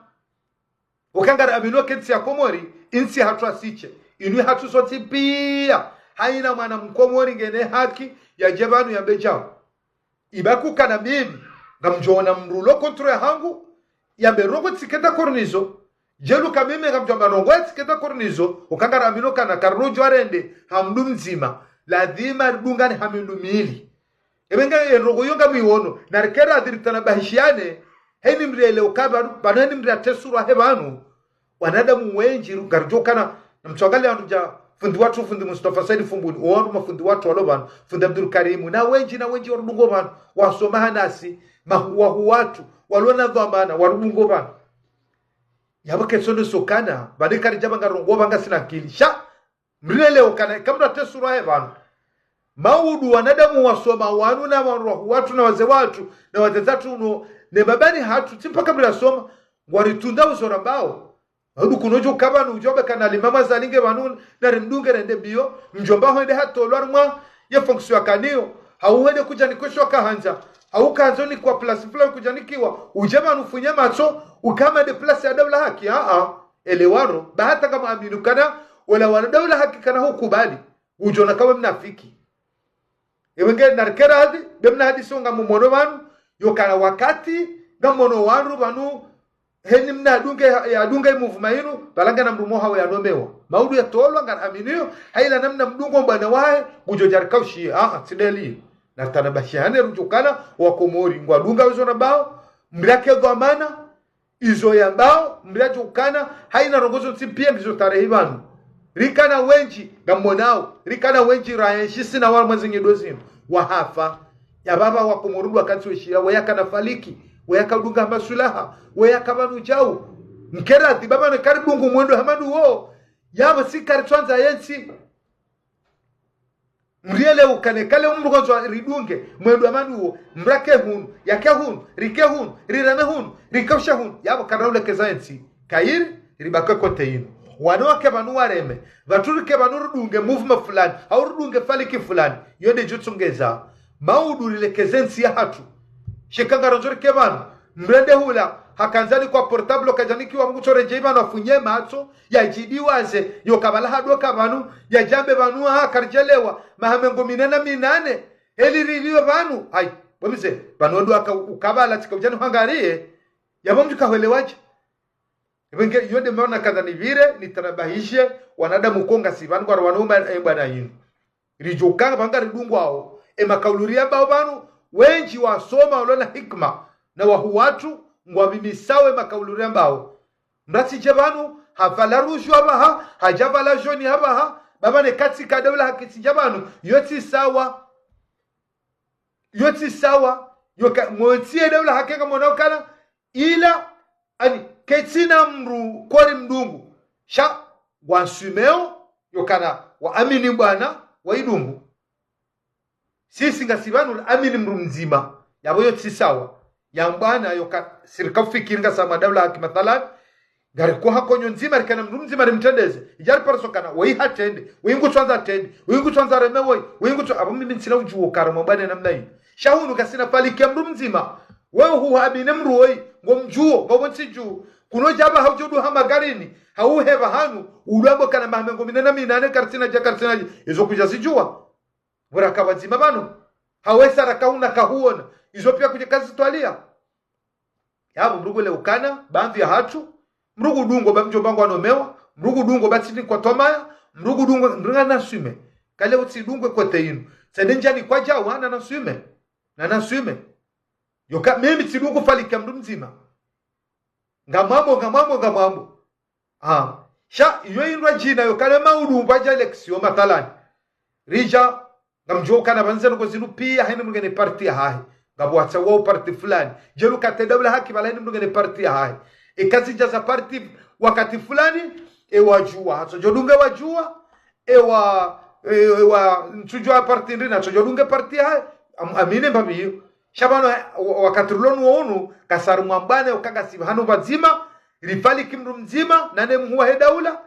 Uka ngari amino ke ntsi ya Komori, intsi hatru asishe. Inu hatru sontsi pia. Haina mwana mkomori ngena haki, yadje pvanu yambe djau. Iba kukana mimi, ngamdjona mndru ulo contre yahangu, yambe ndrongo tsi ke d'accord nizo. Djeli uka mimi ngamdjwamba ndrongo tsi ke d'accord nizo, uka ngari amino kana karudjo arende, ha mndru mdzima. Lazima ridungane ha mindru mili. Ebe nge ye ndrongo yo ngamwiwono, narike radhi ritanabahishiane, heni mndru yelewe uka pvanu, pvanu heni mndru yatresurwa he pvanu. Wanadamu wendji, ru-, ngaridjo kana, na mtsuangalie wandru dja, fundi watru, fundi Mustafa Said Fumbuni, o wandru mafundi watru walo pvanu, fundi Abdul Karimu, na wendji, na wendji warudungo pvanu, wasoma hanasi, mahu-, wahu watru, walo na dhwamana, warudungo pvanu. Yapvo ketsono sokana, pvanu karidja pvanga rongo pvanga sina akili. Sha, mndru yelewe ukana, ika mndru yatresurwa he pvanu. Maudu wanadamu wasoma wanu na wandru wahu watru na wazee watru na wazee zatru no, ne mabani hatru, tsi mpaka mndru yasoma, ngwaritrunda uzo rambao. Maudu kuno djo ka pvanu, udjo be kana Alimamu Azali nge pvanu, nari mdunge rende mbio, mdjomba hwende hatolwa harumwa, ye fonction yakanayo, hau hwende kudja nikweshwa kahandza, hau kahandza nikwa place fulani kudja nikiwa, udje pvanu ufunye matso, uka hama nde place ya daula haki, aa. Elewano, ba hata ngamwamino kana, wala wana daula haki kana hukubali, udjona ka we mnafiki. Ewe nge narike radhi, be mna hadisi ngammono pvanu, yo kana wakati, ngammono wandru pvanu, heni mna adunge, adunga i mouvement inu, pvala ngena mndru mwaha we yanomewa. Maudu yatolwa, ngari aminiyo, haina namna mdungo mbwana wahe, ngudjo dja rika ushiye, aa, tsi ndeli. Natanabahishane rudjo kana, wa Komori, ngwadunga uzo rambao, mndru yake dhwamana, izo yambao, mndru yadjo ukana, haina ndrongo zontsi pia ngizo tarehi pvanu. Rikana wendji, ngammonao, rikana wendji rayenshi sina wa mwazinyi ndo zinu, wahafa. Ya pvapva wa Komori ndo wakati weshila, we yakana faliki, we yakadunga maswilaha, we yaka pvanu djau. Mke radhi pvapva ne karidungu mwendo hama ndo wo, yapvo si karitswandza yentsi. Mndru yelewe ukana kale umndru kwandzo ridunge, mwendo hama ndo wo, mndru yake hunu, yake hunu, rike hunu, rireme hunu, rike ushe hunu, yapvo karaulekeza yentsi. Kayiri, ribake kote inu. Wanawake pvanu wareme, pvatsu rike pvanu ridunge mouvement fulani, hau ridunge faliki fulani, yo ndedjo tsongeza. Maudu rilekeze ntsi yahatru. Sheka ngarandzo rike pvanu, mndru yende hula, hakandzani kwa portable kadja nikiwa mngu tsoredjei pvanu afunye matso, yadjidiwaze, yo ka pvala hadoka pvanu, yadjambe pvanu, aa, karidjelewa, maha mengo mine na minane, heli riliwe pvanu, hayi, bo mze, pvanu ndo waka, uka pvala tsika udjani hangariye, yapvo mdjuka hwelewadje. Ebe nge, yo nde maana kadha nipvire, nitanabahishe, wanadamu ko ngasi pvanu ngwari wanu uma, e, mbwana inu. Ridjo ukanga pvanga ridungwao, e makaulu riyambao pvanu, wendji wasoma walo na hikima, na wahu watru, ngwapvimisao e makaulu riyambao. Mndru yatsidje pvanu, hapvala rudju hapvaha, hadja pvala djoni hapvaha, pvapva ne katsi ka daula haki tsidja pvanu, yo tsi sawa. Yo tsi sawa, yo ka, mwontsi ye daula haki ngamwonao kana, ila, ani, ketsina mndru kori mdungu. Sha, ngwanswimeo, yo kana, waamini mbwana, waidungu. Sisi ngasi pvanu amini mndru mdzima, yapvo yo tsi sawa. Ya mbwana yo ka, si rika ufikiri ngasi harumwa daula haki mathalan, ngari ko ha konyo ndzima, rikana mndru mdzima rimtrendeze. Idja ripariso kana, woyi hatrende, woyi ngutswandza atrende, woyi ngutswandza areme woyi, woyi ngutswa-, apvo mimi ntsina udjuwo kara mwa mbwana namna inu. Sha hunu kasina faliki ya mndru mdzima. Wewe huhamine mndru woyi, ngomdjuwo, ngapvo ntsi dju. Kuno djapva haudjo duha magarini, hauhepva hanu, ulwambo kana maha mengo mine na minane karitsina dja, karitsina dja. Izo kudja zidjuwa. Pvura ka pvwadzima pvanu. Hawesa raka huna kahuona. Izo pia kudja kazitwaliya. Yapvo mndru ngwelewe ukana, pvandru yahatru, Mdru kudungwa ba mdjomba ngwanomewa, mdru kudungwa ba tsini kwa twamaya, mdru kudungwa mdru ngana swime. Kale utsidungwe kote inu. Tsende ndjani kwadjawa na naswime. Na naswime. Yoka mimi tsidungu falika mdru mdzima. Ngamwambo, ngamwambo, ngamwambo. Ah. Sha, iyo indrwa djina, yo kale maudu mbadja élection mathalani. Ridja, ngamdjuwa ukana pvanu ze ndrongoo zinu piya, heni mdru ngena parti yahahe. Ngapvo watsaha wo parti fulani. Djeli ukati daula haki pvala heni mdru ngena parti yahahe. Eka zidja za parti wakati fulani, ewadjuwa. Hatsodjo dunga ewadjuwa, ewa, e, ewa, ntsudjuwa parti ndrini, hatsodjo dunga parti yahahe. Am-, amine mbapvi iyo. Sha pvanu, wa-, wakati rilo nuwo unu, kasari mwambane, uka ngasi pvahanu pvadzima, rifaliki mdru mdzima, nane mhuu wahe daula,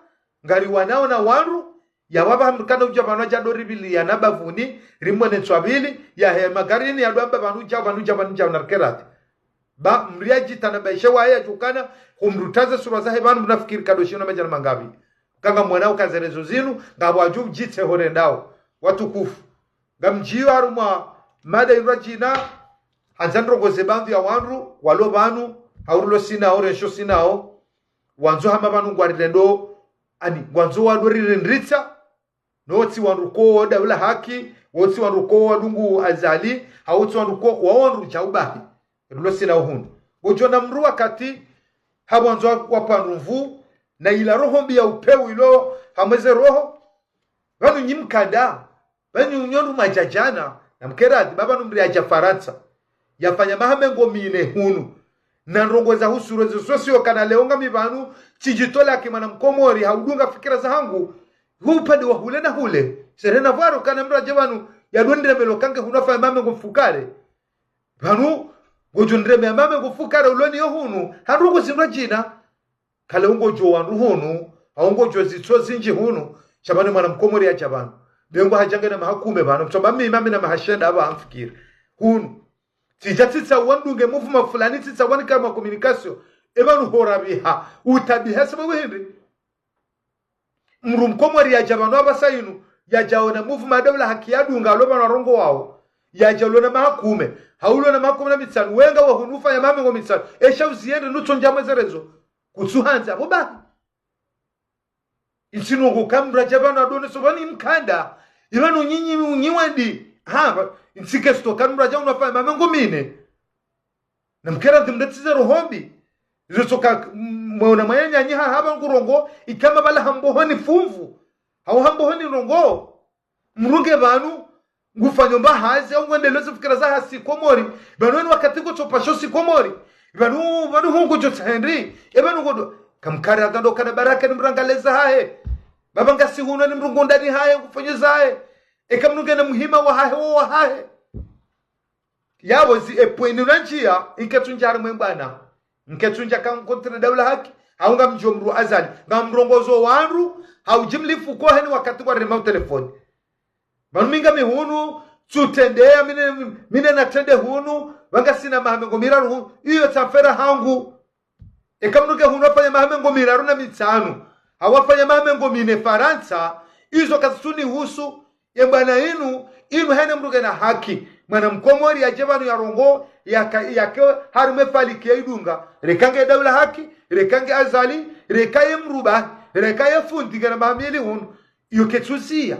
ngariwanao na wandru, yapvo apvaha mdru kana udja pvanu adja ndo ripvili ya na bapvuni, rimwone ntswa pvili, yahe magarini, yadwamba pvanu dja, pvanu dja, pvanu dja, narikerathi. Ba, mdru yadjitana ba ishe waye yadjukana, humrutaze surwa zahe pvanu, mnafikiri kado shinu madjana mangapvi. Kanga mwana uka ze réseaux zinu, ngapvo adju djitse horendao. Watukufu. Ngamdjiyo harumwa mada indrwa djina, handza ndrongoze baadhwi ya wandru, walo pvanu, hau rilo sinao, rensho sinao, wandzo hama pvanu ngwarirendo, ani, ngwandzo wandru rirendritsa, no tsi wandru ko daula haki, wo tsi wandru ko wadungu Azali, hau tsi wandru ko, wa wandru djaubahi. Rilo sinao hunu. Ngodjo ona mdru wakati, hapvo wandzo wa-, wapvandru mvu, na ila roho mbi ya upvewu ilo, hamweze roho, pvanu nyi mkanda, pvanu nyi wandru madjadjana, na mkerathi, ba pvanu mdru yadja Farantsa. Yafanya maha mengo mine hunu. Na ndrongoo za husuru ezo zontsi yo kana leo ngami pvanu, tsidjitola ki mwana mkomori, hau dunga fikira zahangu, hu upande wa hule na hule. Serena pvwaro kana mdru adje pvanu, yadjo niremelo kange hunu afanye maha mengo mfukare. Pvanu, ngodjo nireme maha mengo mfukare ulo niyo hunu, ha ndrongoo zindrwa djina. Kale ungodjo wandru hunu, hau ungodjo zitso zindji hunu, sha pvanu mwana mkomori yadja pvanu. Be ngo hadja ngena maha kume pvanu, mtsamba mimi, mimi na maha shenda apvaha mfikiri. Hunu. Tsidja tsitsa wandunge mouvement fulani, tsitsa wanika ma communication. Epvanu horapviha, utapviha sababu hindri. Mdru mkomori yadja pvanu apvasa inu, yadja ona mouvement daula haki yadunga, alo pvanu arongoao. Yadja ulo na maha kume, hau ulo na maha kume na mitsanu, wenga wa hunu ufanya maha mengo mitsanu. Esha uziyende nutso ndja mweze réseau. Kutsu handza, apvo bahi. Intsi nungu ka mdru adja pvanu adone so pvanu mkanda. Ipvanu nyinyi, nyi wandri. Ha, pva-, intsi kesto ka mdru adja unafanya maha mengo mine. Na mkerathi mdretsize roho mbi. Izo tsoka, m-, mweona mwananya nyi ha hapva ngurongo, ikama pvala hambohoni fumvu. Hau hambohoni ndrongoo. Mdru nge pvanu, ngufanyo mba hazi, hau ngwendeleze fikira zahe si Komori. Pvanu eni wakati ngotso pasho si Komori. Pvanu, pvanu hungu djo tsa hindri. Epvanu ngodo, kamkari hata ndo kana baraka ni mrangaleza hahe. Ba pvanga si hunu ni mdru ngo ndani hahe, ngufanyo zahe. Eka mdru ngena muhima wahahe, wo wahahe. Yapvo zi epvweni na ndjiya, nketsu ndja harimwe mbwana. Nketsu ndja ka nkontri daula haki, hau ngamdjo mdru Azali. Ngamrongozo wandru, hau djimlifu ko heni wakati ngwarema utelefoni. Pvanu mi ngami hunu, tsutrendeya, mine, mine natrende hunu, pvanga sina maha mengo miraru hunu, iyo tsi affaire hangu. Eka mdru nge hunu afanya maha mengo miraru na mitsanu, hau afanya maha mengo mine Farantsa, izo kazitsuni husu, ye mbwana inu, inu hene mdru ngena haki. Mwana mkomori yadje pvanu yarongo, yaka-, yake harimwe faliki ya idunga. Reka nge daula haki, reka nge Azali, reka ye mruba, reka ye fundi ngena maha mili hunu. Iyo ketsuziya.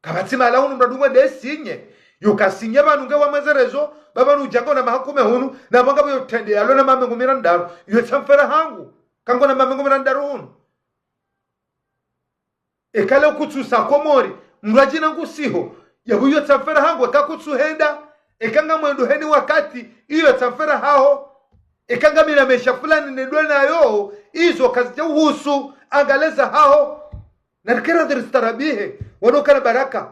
Kapvatsi mahala hunu mdru adungwa nde sinye. Yo kasinye pvanu nge wa mweze réseau, ba pvanu udja ngo na maha kume hunu, na pvanga pvo yo trende yalo na maha mengo mirandaru. Yo tsi affaire hangu. Ka ngo na maha mengo mirandaru hunu. Eka leo kutsu sa Komori, mdru adjina ngusiho. Yapvo yo tsi affaire hangu, eka kutsu henda, eka ngamwendo heni wakati, iyo tsi affaire haho. Eka ngamina maesha fulani nedwe nayo, izo kazidja uhusu, angaleza haho. Narikera dhiri starabihe, wano kana baraka.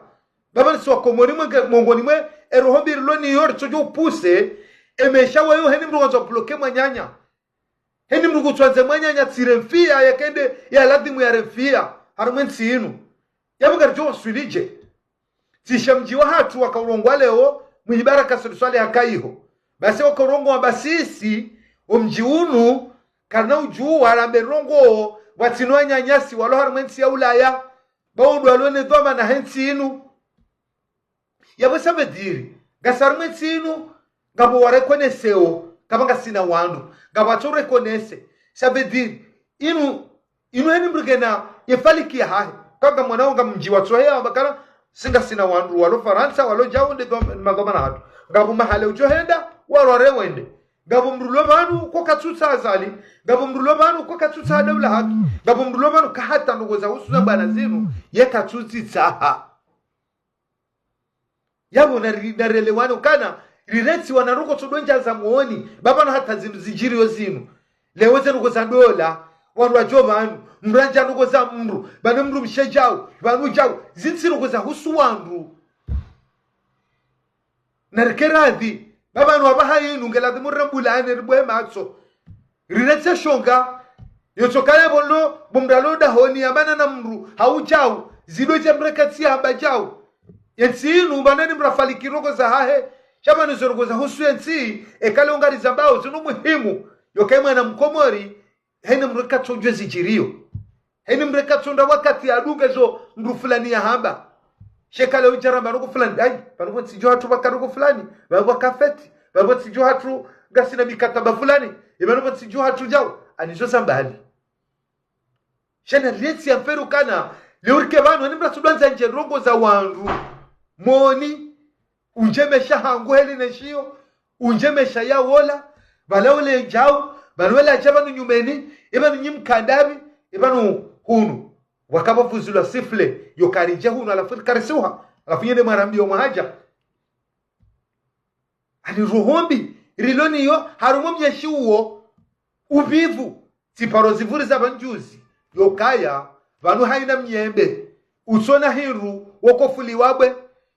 Ba pvanu si wa Komori mwenge, mongoni mwe, eroho mbi rilo niyo ritsodjo upuse, emaesha wayo heni mdru wandzo bloke mwananya. Heni mdru kutswandze mwananya tsiremfiya, yakende, ya ladhimu yaremfiya, harimwe ntsi inu. Yapvo ngaridjo waswilidje. Tsi sha mdji wahatru wakaurongwa leo, mwibaraka saliswali hakaiho. Basi wakaurongwa basisi, omdji unu, karina udjuwa rambe ndrongoo, watsino wanyanyasi, walo harimwe ntsi ya Ulaya, ba undru walo ne dhwamana he ntsi inu. Yapvo ça veut dire, ngasi harimwe ntsi inu, ngapvo wa reconnaisseo, kama ngasina wandru, ngapvo watso reconnaisse. Ça veut dire, Inu, inu heni mdru kena ye faliki yahahe. Kanga mwana wanga mdji watsoheya, wamba kana, si ngasina wandru walo Farantsa, walo djau nde magoma na hatru. Ngapvo mahala udjo henda, warware wende. Ngapvo mdru lo pvanu ko katsutsaha Azali, ngapvo mdru lo pvanu ko katsutsaha daula hatru, ngapvo mdru lo pvanu kahata ndrongoo za husu za bwana zinu, ye katsuzitsaha. Yapvo nari-, narelewane ukana, riretsi wana ndrongoo tsodo ndja za mwoni, ba pvanu hata zinu zidjiriyo zinu. Leo ze ndrongoo za dola, wandru wadjo pvanu, mdru andja ndrongoo za mdru, pvanu mdru mshe djau, pvanu djau, zinu tsi ndrongoo za husu wandru. Narike radhi, ba pvanu wapvaha inu, nge ladhimu rambulane, ribwe matso. Riretse shonga, yotsoka yapvo no, bo mdru alo dahoni, yamana na mdru, hau djau, zido dja mdru katsi hamba djau. Yentsi inu, pvanu ni mdru afaliki ndrongoo zahahe, sha pvanu zo ndrongoo za husu yentsi, eka leo ngarizambao, zinu muhimu, yoka ye mwana mkomori, heni mdru katsodjuwa zidjiriyo. Heni mdru katsonda wakati yadunge zo mdru fulani yahamba. Sha eka leo udja ramba ndrongoo fulani. Ayi, pvanu pvo ntsi djo hatru pvaka ndrongoo fulani. Pvanu pvaka feti. Pvanu pvo ntsi djo hatru ngasina mikataba fulani. Ipvanu pvo ntsi djo hatru djau. Ani zo za mbali. Sha nariretsi ya mfero kana. Leo rike pvanu, heni mdru atsodjwandza ndje ndrongoo za wandru. Mwoni. Undje mesha hangu heli neshiyo, undje mesha ya wola, pvala ule djau, pvala ule adja pvanu nyumeni, ipvanu nyi mkandapvi, ipvanu hunu. Wakapva vuzilwa sifle, yo karidje hunu, halafu karisuha, halafu nyende mwarambiyo mwahadja. Ani roho mbi, rilo nayo, harumwa mnyeshi uwo, upvivu, tsiparo zipvuri za pvandjuzi, yokaya, pvanu hayina mnyembe, utsona hindru, woko fuliwa bwe,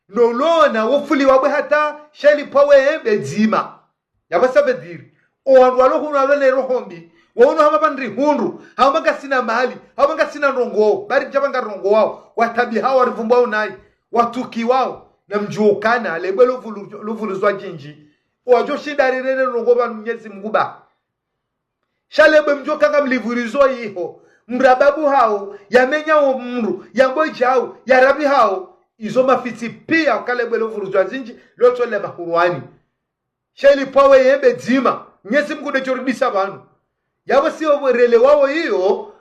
no ulona, wo fuliwa bwe hata, sha lipvwa we embe dzima. Yapvo ça veut dire, o wandru walo hunu walo ne roho mbi, wawuno hama pvandri hundru, hama ngasina mali, hama ngasina ndrongoo, ba ridja pvanga ndrongoo wao, watabiha wao, waripvumbwa unayi, watukiwao, na mdjuwe ukana, lebwe lopvulu-, lopvuluzwa djindji. Wadjo shinda rirele ndrongoo pvanu Mnyezi Mngu ba. Sha lebwe mdjo kanga mlipvulizo iho, mrababu hao, yamenyao mdru, yambo djau, yarabihao, izo mafitsi piya uka lebwe lopvuluzwa djindji, lotsole mahurwani. Sha lipvwa we embe dzima, Mnyezi Mngu ndedjo ridisa pvanu. Yapvo siyo relewao iyo,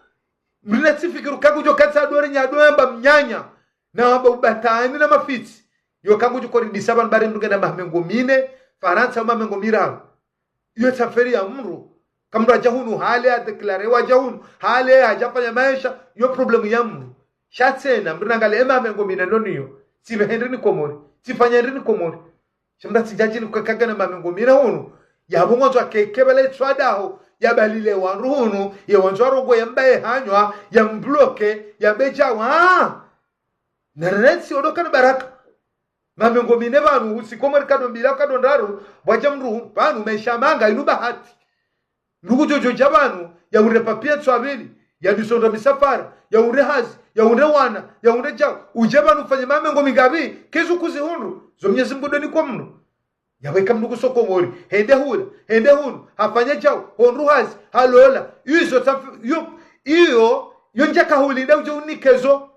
mdru natsifikiri uka ngudjo katsa dore nya dore mba mnyanya, na wamba ubatani na mafitsi. Yo ka ngudjo koridisa pvanu ba ri mdru ngena maha mengo mine, Farantsa maha mengo miraru. Iyo tsi affaire ya mdru. Ka mdru adja hunu, hale adéclaré wadja hunu, hale hadja fanya maesha, iyo problème ya mdru. Sha tsena, mdru nangalie ema mengo mine ndo niyo. Tsipve hindri ni Komori. Tsifanya hindri ni Komori. Sha mdru atsidjadjini uka kagana maha mengo mine hunu. Yapvo ngwandzo akeke pvala itswadaho, yabalile wandru hunu, ye wandzo arongowe yambaye hanywa, yambloke, yambe djau. Ah! Narirentsi odo kana baraka. Maha mengo mine pvanu, usiku mwe rikado mbili, rikado ndraru, pvwadja mdru hunu, pvanu, maesha manga, inu bahati. Ndugu djodjo dja pvanu, yahundre papier ntswa mbili, yadisonda misafara, yahundre hazi, yahundre wana, yahundre djau. Udje pvanu ufanye maha mengo mingapvi, kezu kuzihundru, zo Mnyezi Mngu ndo niko mdru. Yapvo ika mdru kuso Komori, hende hula, hende hunu, hafanye djau, hondru hazi, halola, izo taf-, yo, iyo, yo ndjaka hulinda udje unike zo.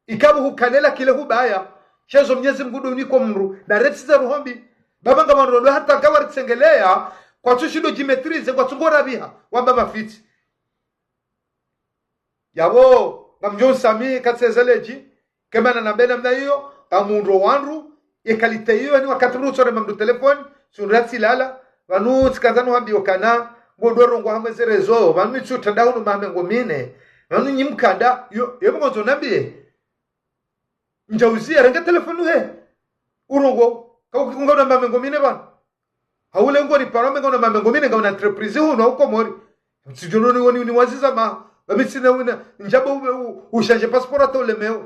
Ikapvo hukanela kile hubaya, sha zo Mnyezi Mngu ndo niko mdru, naretsi ze roho mbi. Ba pvanga wandru ndo hata kawaritsengelea, kwatsu shindo djimaîtriser, kwatsu ngo rabiha, wamba mafitsi. Yapvo, ngamdjo nsamihi katseza ledji, kemana nambe namna iyo, ngamhundro wandru, ye qualité iyo, ni wakati mdru utsore mamdru téléphone, sundra tsilala, pvanu tsikandza nuhambiyo kana, ngodo rongowa hamwe ze réseaux, pvanu mitsu trenda hunu maha mengo mine, pvanu nyi mkanda, yo, ye mngondzo nambiye. Ndjauzi yarenge téléphone he. Urongowa, ka uki kunga una maha mengo mine pvanu. Hawule ngoni paro mengo na maha mengo mine nga una entreprise hunu, hau Komori. Mtsidjo noni woni, ni waziza ma. Ba mi tsina wina, ndjaba u, u, ushanje passeport hata ulemewa.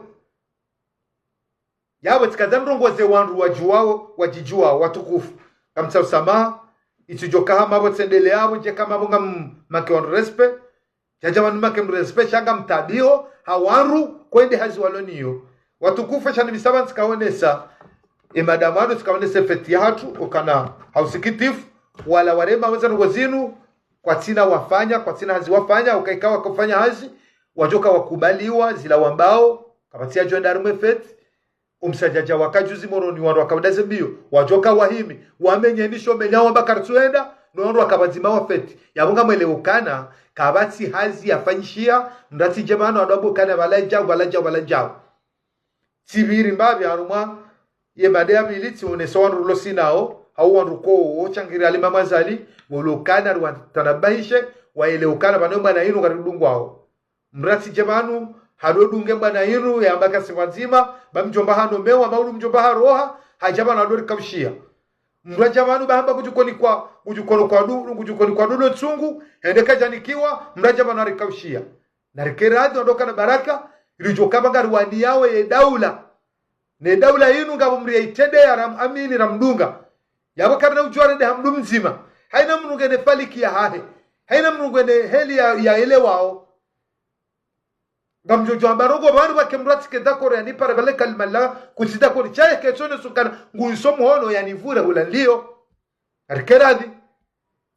Yapvo tsikandza ndrongoze wandru wadjuwao, wadjidjuwao, watukufu. Ngamtsaho usamaha, itsidjo ka hama pvo tsendelea pvo, ndje ka hama pvo ngam make wandru respect. Djadja wanu make mrespect sha ngamtabiho, ha wandru, kwende hazi walo niyo. Watukufu sha ni misaba ntsikaonesa, e madama wanu tsikaonesa fête yahatru, ukana ha usikitifu, wala warema weza ndrongo zinu, kwatsina wafanya, kwatsina hazi wafanya, uka ika wakofanya hazi, wadjoka wakubaliwa, zila wambao, kapvatsi yadjo enda harumwa e fête, umsadjadja waka juzi Moroni, wandru waka wenda ze mbiyo, wadjoka wahimi, wamenye nisho menya wamba karitsuenda, no wandru waka pvadzima wa fête. Yapvo ngamwelewe ukana, Kapvatsi hazi yafanyishiha, mndru atsidje pvanu ado amba ukana pvala djau, pvala djau, pvala djau. Tsipviri mbapvi harumwa ye mada ya pvili tsionesa wandru ulo sinao, hau wandru ko wo, sha ngiri Alimamu Azali, wolo ukana riwatanabahishe, waelewe ukana pvanu mbwana inu ngaridungwao. Mndru atsidje pvanu, hado dunge mbwana inu, yamba kasi pvadzima, ba mdjomba hano mewa, maulu mdjomba haroha, hadja pvanu hado rikaushiha. Mndru adja pvanu ba hamba kudjukoni kwa, kudjukoni kwa du-, kudjukoni kwa dudo ntsungu, hende kadjanikiwa, mndru adja pvanu harikaushiha. Narike radhi, wandru ukana baraka, ridjo kamba ngariwaniyao ye daula. Ne daula inu ngapvo mndru yaitrendeya ram-, amini ramdunga. Yapvo karina udjuwa rende ha mndru mdzima. Haina mndru ngena faliki yahahe. Haina mndru ngena heli ya, yaelewao. Ngamdjo djuwa amba ndrongo pvanu pvwake mndru atsike d'accord yanipare pvale kalima la kutsi d'accord. Shaye ketsone sukana nguiso muhono yanipvure hula nilio. Arike radhi.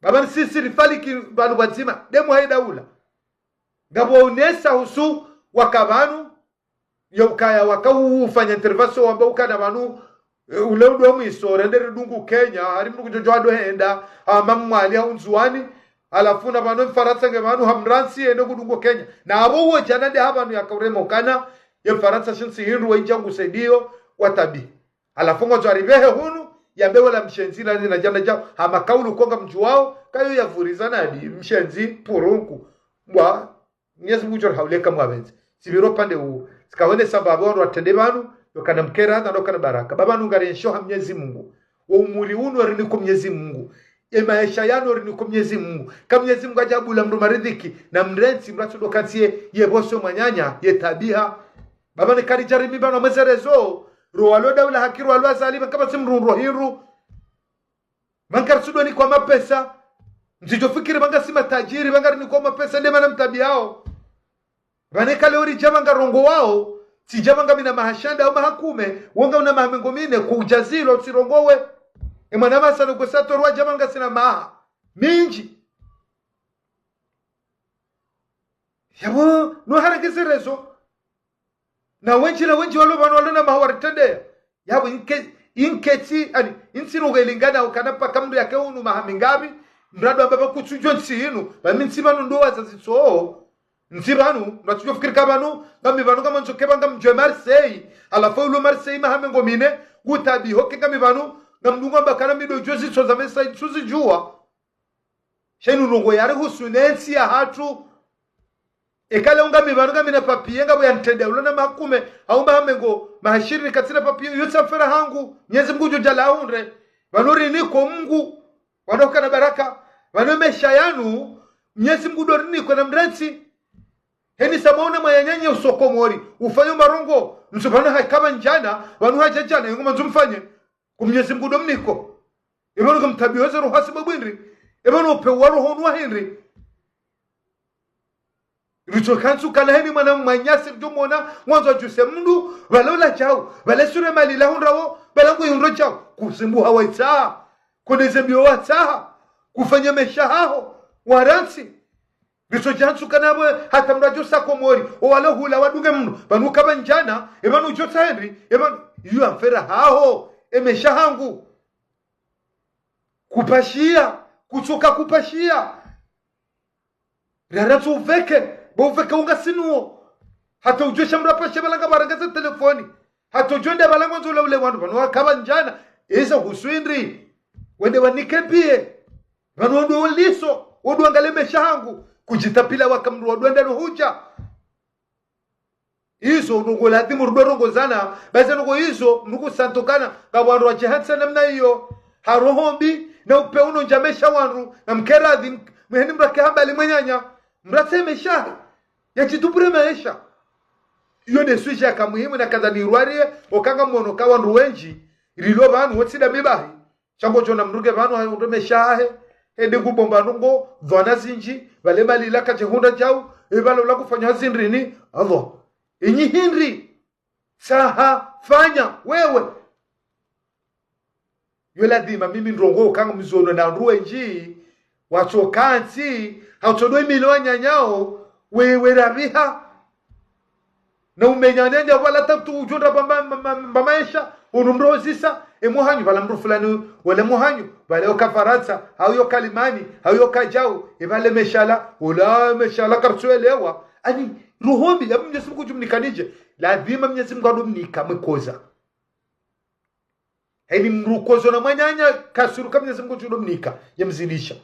Ba pvanu sisi rifaliki pvanu pvadzima. Demu hayi daula. Ngapvo unesa husu waka pvanu, ya ukaya waka ufanya intervention wamba ukana pvanu, eh, ule udo mwiso, rende ridungu Kenya, hari mndru kudjo djuwa ado henda, hama Mwali hau Ndzuwani, halafu na pvanu Mfarantsa nge pvanu hamrantsi yende kudungu Kenya. Na apvo uwo djana nde ha pvanu yakaurema ukana, ye Mfarantsa shintsi hindru waidja ngusaidiyo, watabi. Halafu ngwandzo aripvehe hunu, yambe wala mshenzi na nina djana djao, hama kaulu ko ngamdjuwao, kayo yapvuriza nadi, mshenzi, purunku. Mbwa, Mnyezi Mungu djo rihauleka mwapvendze. Tsipviro pvande uwo. Tsikaonesa amba apvo wandru watrende pvanu, yokana mkera, na yokana baraka. Ba pvanu ngarienshio ha Mnyezi Mungu. Wo umuri unu riniko Mnyezi Mungu. Ye maesha yanu riniko Mnyezi Mungu. Ka Mnyezi Mungu hadja bula mndru maridhiki, na mrentsi mndru atsudo kantsiye, ye pvoso mwananya, ye tabiha. Ba pvanu karidja rimi pvanu mweze rezo, ro walo daula haki ro walo Azali, ba kapvatsi mndru ro hindru. Ba ngaritsudoni kwa mapesa. Mtsidjo fikiri ba ngasi matajiri, ba ngarinikwa mapesa nde mana mtabiyao. Pvanu eka leo ridja pvanu ngarongowao, tsidja pvanu ngamina maha shanda au maha kume, wo ngauna maha mengo mine, kudja zilo tsirongowe. E mwana masa no kwesato rwadja pvanu ngasina maha mindji. Yapvo, no harenge ze rezo. Na wendji, na wendji walo pvanu walo na maha waritrendeya. Yapvo inke-, inketsi, ani, intsi nunge lingana ukana paka mndru yake unu maha mingapvi, mradi amba ba kutsudjo ntsi inu, ba mi ntsi pvanu ndo waza zitso. Ntsi pvanu, mndru atsudjo fikiri ka pvanu, ngami pvanu ngamandzo ke pvanu ngamdjuwe Marseille, halafu ulo Marseille maha mengo mine, ngutabiho ke ngami pvanu, ngamdunga amba kana mi ndo djuwe zitso za Marseille, tsuzidjuwa. Sha inu ndrongo yarihusu ne ntsi yahatru. Eka leo ngami pvanu ngamina papier ngapvo yanitrendeya ulo na maha kume, hau maha mengo, maha shirini katsina papier, yo tsi affaire hangu, Mnyezi Mungu djo djala ahundre. Pvanu riniko Mungu, wandru ukana baraka, pvanu maesha yanu, Mnyezi Mungu ndo riniko na mrentsi. Heni sa mwaona mwananya uso Komori, ufanyo marongo, msupvana hakapva ndjana, pvanu hadja djana, yungu mandzo mfanye. Ko Mnyezi Mungu ndo mniko. Eba nuka mtabiho ze roho hasibabu hindri. Eba no upewa roho nuwa hindri. Ritso kantsu kana heni mwana mwananyasi ridjo mwona, ngwandzo adjuse mndru, pvala ula djau, pvala sure mali la hundrawo, pvala ngu hundro djau. Kusimbuha waitsaha, kondeze mbiyo watsaha, kufanya maesha haho, warantsi. Ritso djantsu kana pvo hata mndru adjo sa Komori, o walo hula wadunge mndru, pvanu kapva ndjana, eba nudjo tsaha hindri, eba nu-, iyo affaire haho, e maesha hangu. Kupashiya, kutsoka kupashiya. Rara tso uveke, bo uveke ungasinuwo. Hata udjo sha mndru apashe pvala ngapvo rengeze telefoni. Hata udjo nde pvala ngwandzo ule ule wandru, pvanu wakapva ndjana, eza husu hindri. Wende wanike piye. Pvanu wandru woliso, wandru wangale maesha hangu. Kudjitapila waka mndru wandru wende no hudja. Izo ndrongo ladhimu rudwe rongozana, ba ze ndrongo izo, mndru kusantokana, ngapvo wandru wadjihantsa namna iyo. Ha roho mbi, na upewu no ndja maesha wandru, na mkeradhi, mk-, mheni mndru ake hambali mwananya, mndru atsahe maesha, yadjitupure maesha. Iyo nde sujet yaka muhimu na kadha nirwariye, oka ngamono ka wandru wendji, rilo pvanu, wotsi nda mi bahi. Sha ngodjo ona mndru nge pvanu ha hundre maesha yahe, hende ngu bomba ndrongo, pvwana zindji, pvale mali la kadje hundra djau, e pvale ula kufanya hazi ndrini, Allah. Inyi hindri, tsaha, fanya, wewe. Yo ladhima mimi ndrongo kanga mzono na wandru wendji, watso kantsi, hau tsodo imilo wanyanyao, wewe rabiha. Na umenya nende wala tatu udjo nda mba, mba, mba, mba maesha, unu mdru hozisa, e mwahanyu, pvala mdru fulani, wala mwahanyu, pvala yoka Farantsa, hau yoka Alimani, hau yoka djau, e pvale meshala, ola meshala kartsuelewa. Ani, roho mbi, ya Mnyezi Mungu ngudjo mnika ndje, lazima Mnyezi Mungu ado mnika mwe koza. Heni mdru kozo na mwananya, kasuruka Mnyezi Mungu ngudjo mnika, ya mzidisha.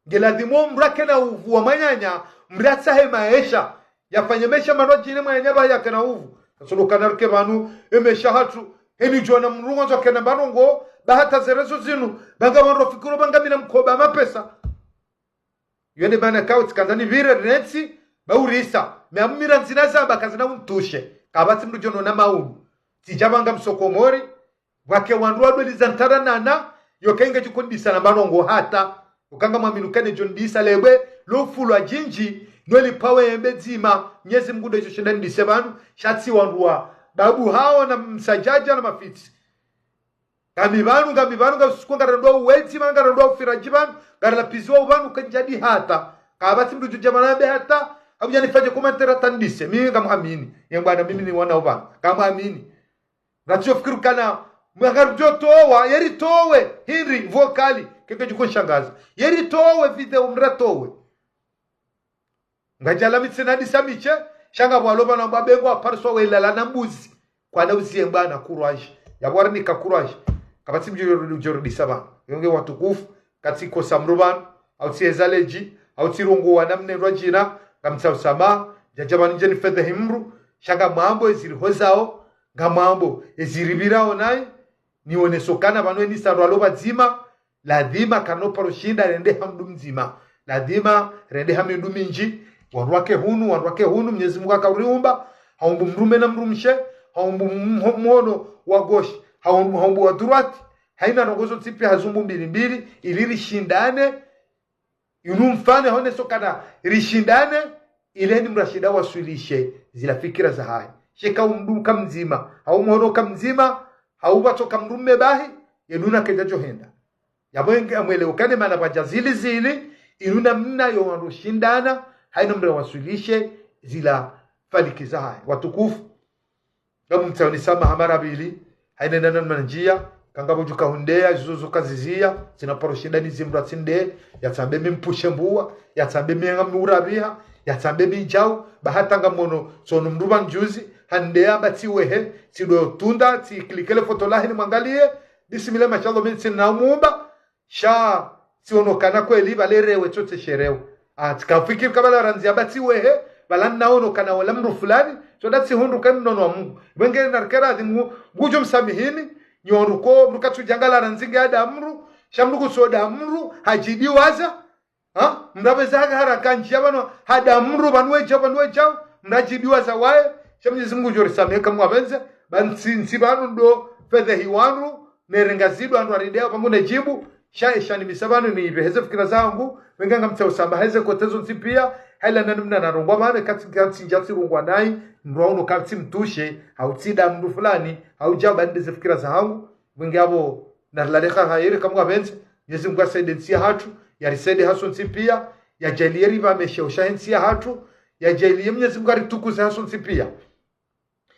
Nge ladhimu mdru akena uvu wa mwananya, mdru atsahe maesha. Yafanye maesha manodjine mwananya pvahe yakena uvu. Kasulu kana rike pvanu, e maesha hatru. Heni djona mdru ngwandzo kena mba ndrongo, ba hata zerezo zinu, ba nga wandru fikiro ba ngamina mkoba mapesa. Yo nde mana kautsi kandza nipvire rentsi, ba urisa. Me amu mira ndzina zamba kazina untushe. Kapvatsi mdru djono na maunu. Tsidja pvanga msokomori, pvwake wandru wadweliza ntara nana, yoka inge djukundisa na mba ndrongo hata. Yoka ngamwaminu kane djo ndisa lebwe, lo fulwa djindji, nweli pvawe embe dzima, Mnyezi Mungu nde djo shinda ndise pvanu, sha tsi wandru wa babu hawo na msadjadja na mafitsi. Ngami pvanu, ngami pvanu, ngami suku ngarendwa uwedzi, pvanu ngarendwa ufiraji pvanu, ngarilapiziwa upvanu kandjadi hata. Kapvatsi mdru djudja pvanu ambe hata, abu djani fadje commentaire hata ndise, mimi ngamwamini. Ye bwana mimi ni wana upvanu, ngamwamini. Ratsi yo fikiri kana, mwakarudjo towa, yeri towe, hindri, vocal, keke djuko nshangaza. Yeri towe, video mra towe. Ngadjala mitsina disa miche, sha ngapvo walo pvanu mba bengo wapariswa welala na mbuzi. Kwana uziye bwana courage. Ya bwana nika courage. Kapvatsi mdjo ro-, djo rudisa pvanu. Yo nge watukufu, katsi kosa mdru pvanu, hau tsi eza ledji, hau tsi rongowa na mnendwa djina, ngamtsaho usamaha, djadja pvanu ndje nifedhehi mdru, sha ngamwambo eziri hozao, ngamwambo eziri pvirao nayi, nioneso kana pvanu eni sandro alo pvadzima, ladhima kano paro shinda rende ha mdru mdzima. Ladhima rende ha mindru mindji, wandru wake hunu, wandru wake hunu, Mnyezi Mungu akauriumba, haumbu mdrume na mdrumshe, haumbu mho-, mhono wa gauche, haumbu, haumbu wa droite, haina ndrongo zontsi pia hazumbu mbili mbili, ili rishindane, inu mfano haoneso kana rishindane, ile ni mdru ashinda waswilishe zila fikira zahahe. Sheka umdru ka mdzima, hau mhono ka mdzima, hau pvatso ka mdrume bahi, ye duna kedja djo henda. Yapvo enge amwele ukane mana pvadja zili zili, inu namna yo wandru shindana, haina mdru waswilishe zila faliki zahahe. Watukufu, ngamumtsaho nisamaha mara pvili, haina nana mna ndjia, kangapvo djuka hundeya, zizo zo kaziziya, tsina paro shinda nizi mdru atsinde, yatsambe mi mpushe mbuwa, yatsambe mi ngami urapviha, yatsambe mi djau, ba hata ngamono, tsono mdru pvanu djuzi, handeya ba tsi wehe, tsi do tunda, tsi cliquer le foto lahe nimwangaliye, bismillah, mashallah, mi tsina umumba, sha, tsiono kana kweli, pvale rewe, tsotse sherewe. Ah, tsikafikiri ka pvala randzi ya ba tsi wehe, pvala naono kana wala mdru fulani, tsoda tsihundru ka mnono wa Mungu. Wenge narikera adhimu, ngudjo msamihini, nyondru ko, mdru katsudjangala randzi nge ada mdru, sha mdru kutsoda mdru, hadjidiwaza, ha? Mdru apveza haka haraka ndjia pvanu, hada mdru pvanu wedjau, pvanu wedjau, mdru hadjidiwaza waye, sha Mnyezi Mungu ngudjo risamehe kamwapvendze, ba ntsi, ntsi pvanu ndo, fedhehi wandru, nerenga zidu wandru waridea pvangu ne djibu, sha, sha nimisa pvanu nipveheze fikira zangu, wenge ngamtsaho usamaha heze kotezo ntsi pia, haina nani mna narongowa pvanu, katsi, katsi ndja tsirongwa nayi, mdru wa unu katsi mtushe, hau tsida mdru fulani, hau djau ba ndeze fikira zahangu, wenge apvo, narilale ha hayiri kamwapvendze, Mnyezi Mungu asaidie ntsi yahatru, yarisaidie hasontsi pia, yadjaaliye ripvameshe ushahe ntsi yahatru, yadjaaliye Mnyezi Mungu aritukuze hasontsi pia.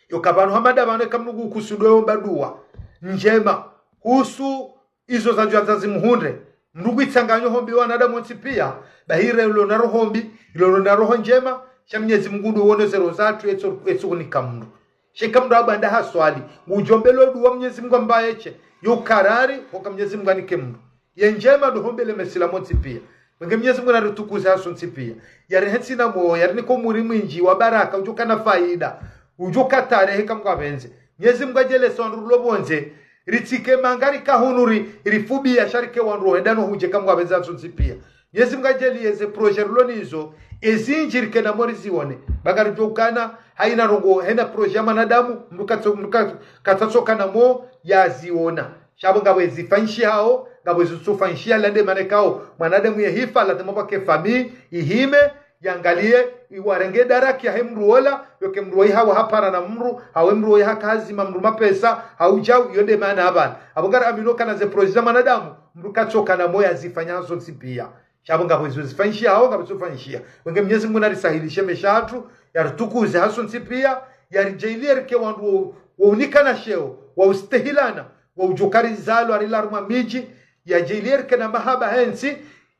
Yoka pvanu hamada pvanu eka mdru kusudu yomba dua ndjema, husu izo zadjo andza zimhundre. Mdru kwitsanganyo hombi wanadamu wontsi pia, bahi ire ilo na roho mbi, ilo na roho ndjema, sha Mnyezi Mungu ndo uono ze roho zahatru, etso, etso kunika mdru. Sheka mdru abanda haswali, ngudjombelo dua Mnyezi Mungu ambaye she, yo karari, hoka Mnyezi Mungu anike mdru. Ye ndjema ndo hombele mesilamu wontsi pia. Wenge Mnyezi Mungu naritukuze hasontsi pia. Yarihe ntsi na moyo, yarinike umuri mwindji, wa baraka, udjo kana faida, udjo katarehe kamwapvendze. Mnyezi Mungu adjaaliye sandru lo pvondze, ritsike mangari kahunuri, rifupviya sha rike wandru hwenda no hudje kamwapvendze hasontsi pia. Mnyezi Mungu adjaaliye ze projet rilo nizo, ezindji rike na mo rizione. Ba ngaridjo ukana, haina ndrongo, haina projet ya mwanadamu, mdru katso, mdru ka-, katsatsoka na mo yaziona. Sha pvo ngapvo ezifanyishihao, ngapvo ezitsofanyishiha, lande mana ikao mwanadamu yehifa, lazima pvwake famiyi, ihime, yangaliye, iwarenge daraki yahe mdru wola, yoke mdru woyi hawa hapara na mdru, hawe mdru woyi haka hazima mdru mapesa, hau djau, yo nde mana apvanu. Apvo ngari amino kana ze projet za mwanadamu, mdru katsoka na mo yazifanya hasontsi pia. Sha pvo ngapvo ezo zifanyishihao, ngapvo zifanyishiha. Wenge Mnyezi Mungu narisahilishe mesha yahatru, yaritukuze hasontsi pia, Yaridjaaliye rike wandru wo, wo unikana sheo, wa ustehilana, wa udjo uka rizalwa rila harumwa midji, yadjaaliye rike na mahaba he ntsi,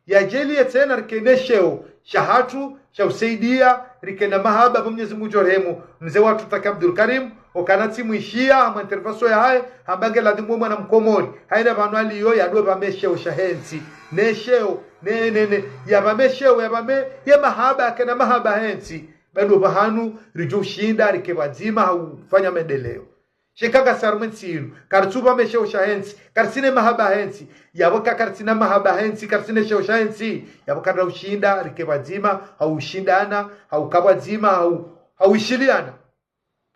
yadjaaliye tsena rike ne sheo shahatru, sha usaidia, rike na mahaba, pvo Mnyezi Mungu ngudjo rehemu mze watru Taki Abdul Karim, okana tsi mwishiya, hama intervention yahahe, hamba nge ladhimu mwana mkomori, hayina pvanu aliyo, yadwe pvame sheo shahe ntsi, ne sheo, ne, ne, ne, yapvame sheo, yapvame, ye mahaba, yake na mahaba he ntsi. Ba ndo pvahanu ridjo ushinda rike pvadzima ha ufanya maendeleo. Sha eka ngasi harumwa entsi inu, karitsu pvame sheo shahe ntsi, karitsina mahaba he ntsi, yapvo eka karitsina mahaba he ntsi, karitsina sheo shahe ntsi, yapvo karidja ushinda rike pvadzima ha ushindana, ha uka pvadzima, ha u-, ha uishiliana.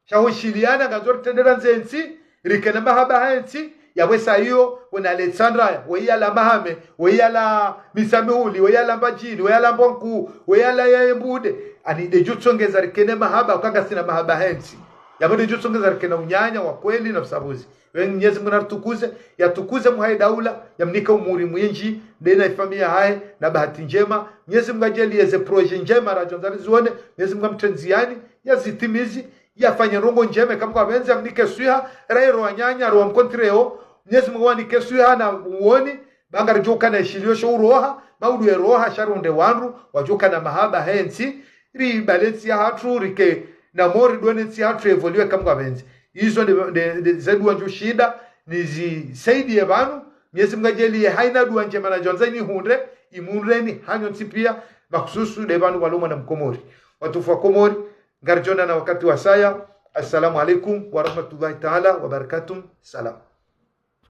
Sha ho uishiliana ngazo ritrendera ndze ntsi, rike na mahaba he ntsi, yapvo esa iyo, wena le Tsandraya, we yala Mahame, we yala Mitsamihuli, we yala Mbadjini, we yala Mbwankuu, we yala ye Mbude. Ani ndedjo tsongeza rike ne mahaba, uka ngasina mahaba he ntsi. Yapvo ndedjo tsongeza rike na unyanya wa kweli na usabuzi. We Mnyezi Mungu naritukuze, yatukuze mhuu wahe daula, yamnike umuri mwindji, nde na ifamiya yahahe, na bahati ndjema. Mnyezi Mungu yadjaaliye ze projet ndjema radjo andza rizione, Mnyezi Mungu yamtrie ndziani, yazitimizi, yafanye ndrongoo ndjema, eka Mungu yapvendze, yamnike swiha, rahe ro wananya, ro wamkontrio, Mnyezi Mungu yawanike swiha na uoni, ba ngaridjo uka na ishilio sho uroha, maudu ye roha, sha ronde wandru, wadjo uka na mahaba he ntsi, ribale ntsi yahatru, rike na mori dwene ntsi yahatru, évoluer eka Mungu yapvendze. Izo nde, nde, nde, ze dua ndjo ushinda, nizisaidiye pvanu, Mnyezi Mungu yadjaaliye hayina dua ndjema nadjo andza inihundre, imhundreni hanyu ntsi piya, mahususu nde pvanu pvalo mwana mkomori. Watukufu wa Komori, ngaridjo onana wakati wasaya. Assalamu alaikum wa rahmatullahi taala wa barakatuh. Salam.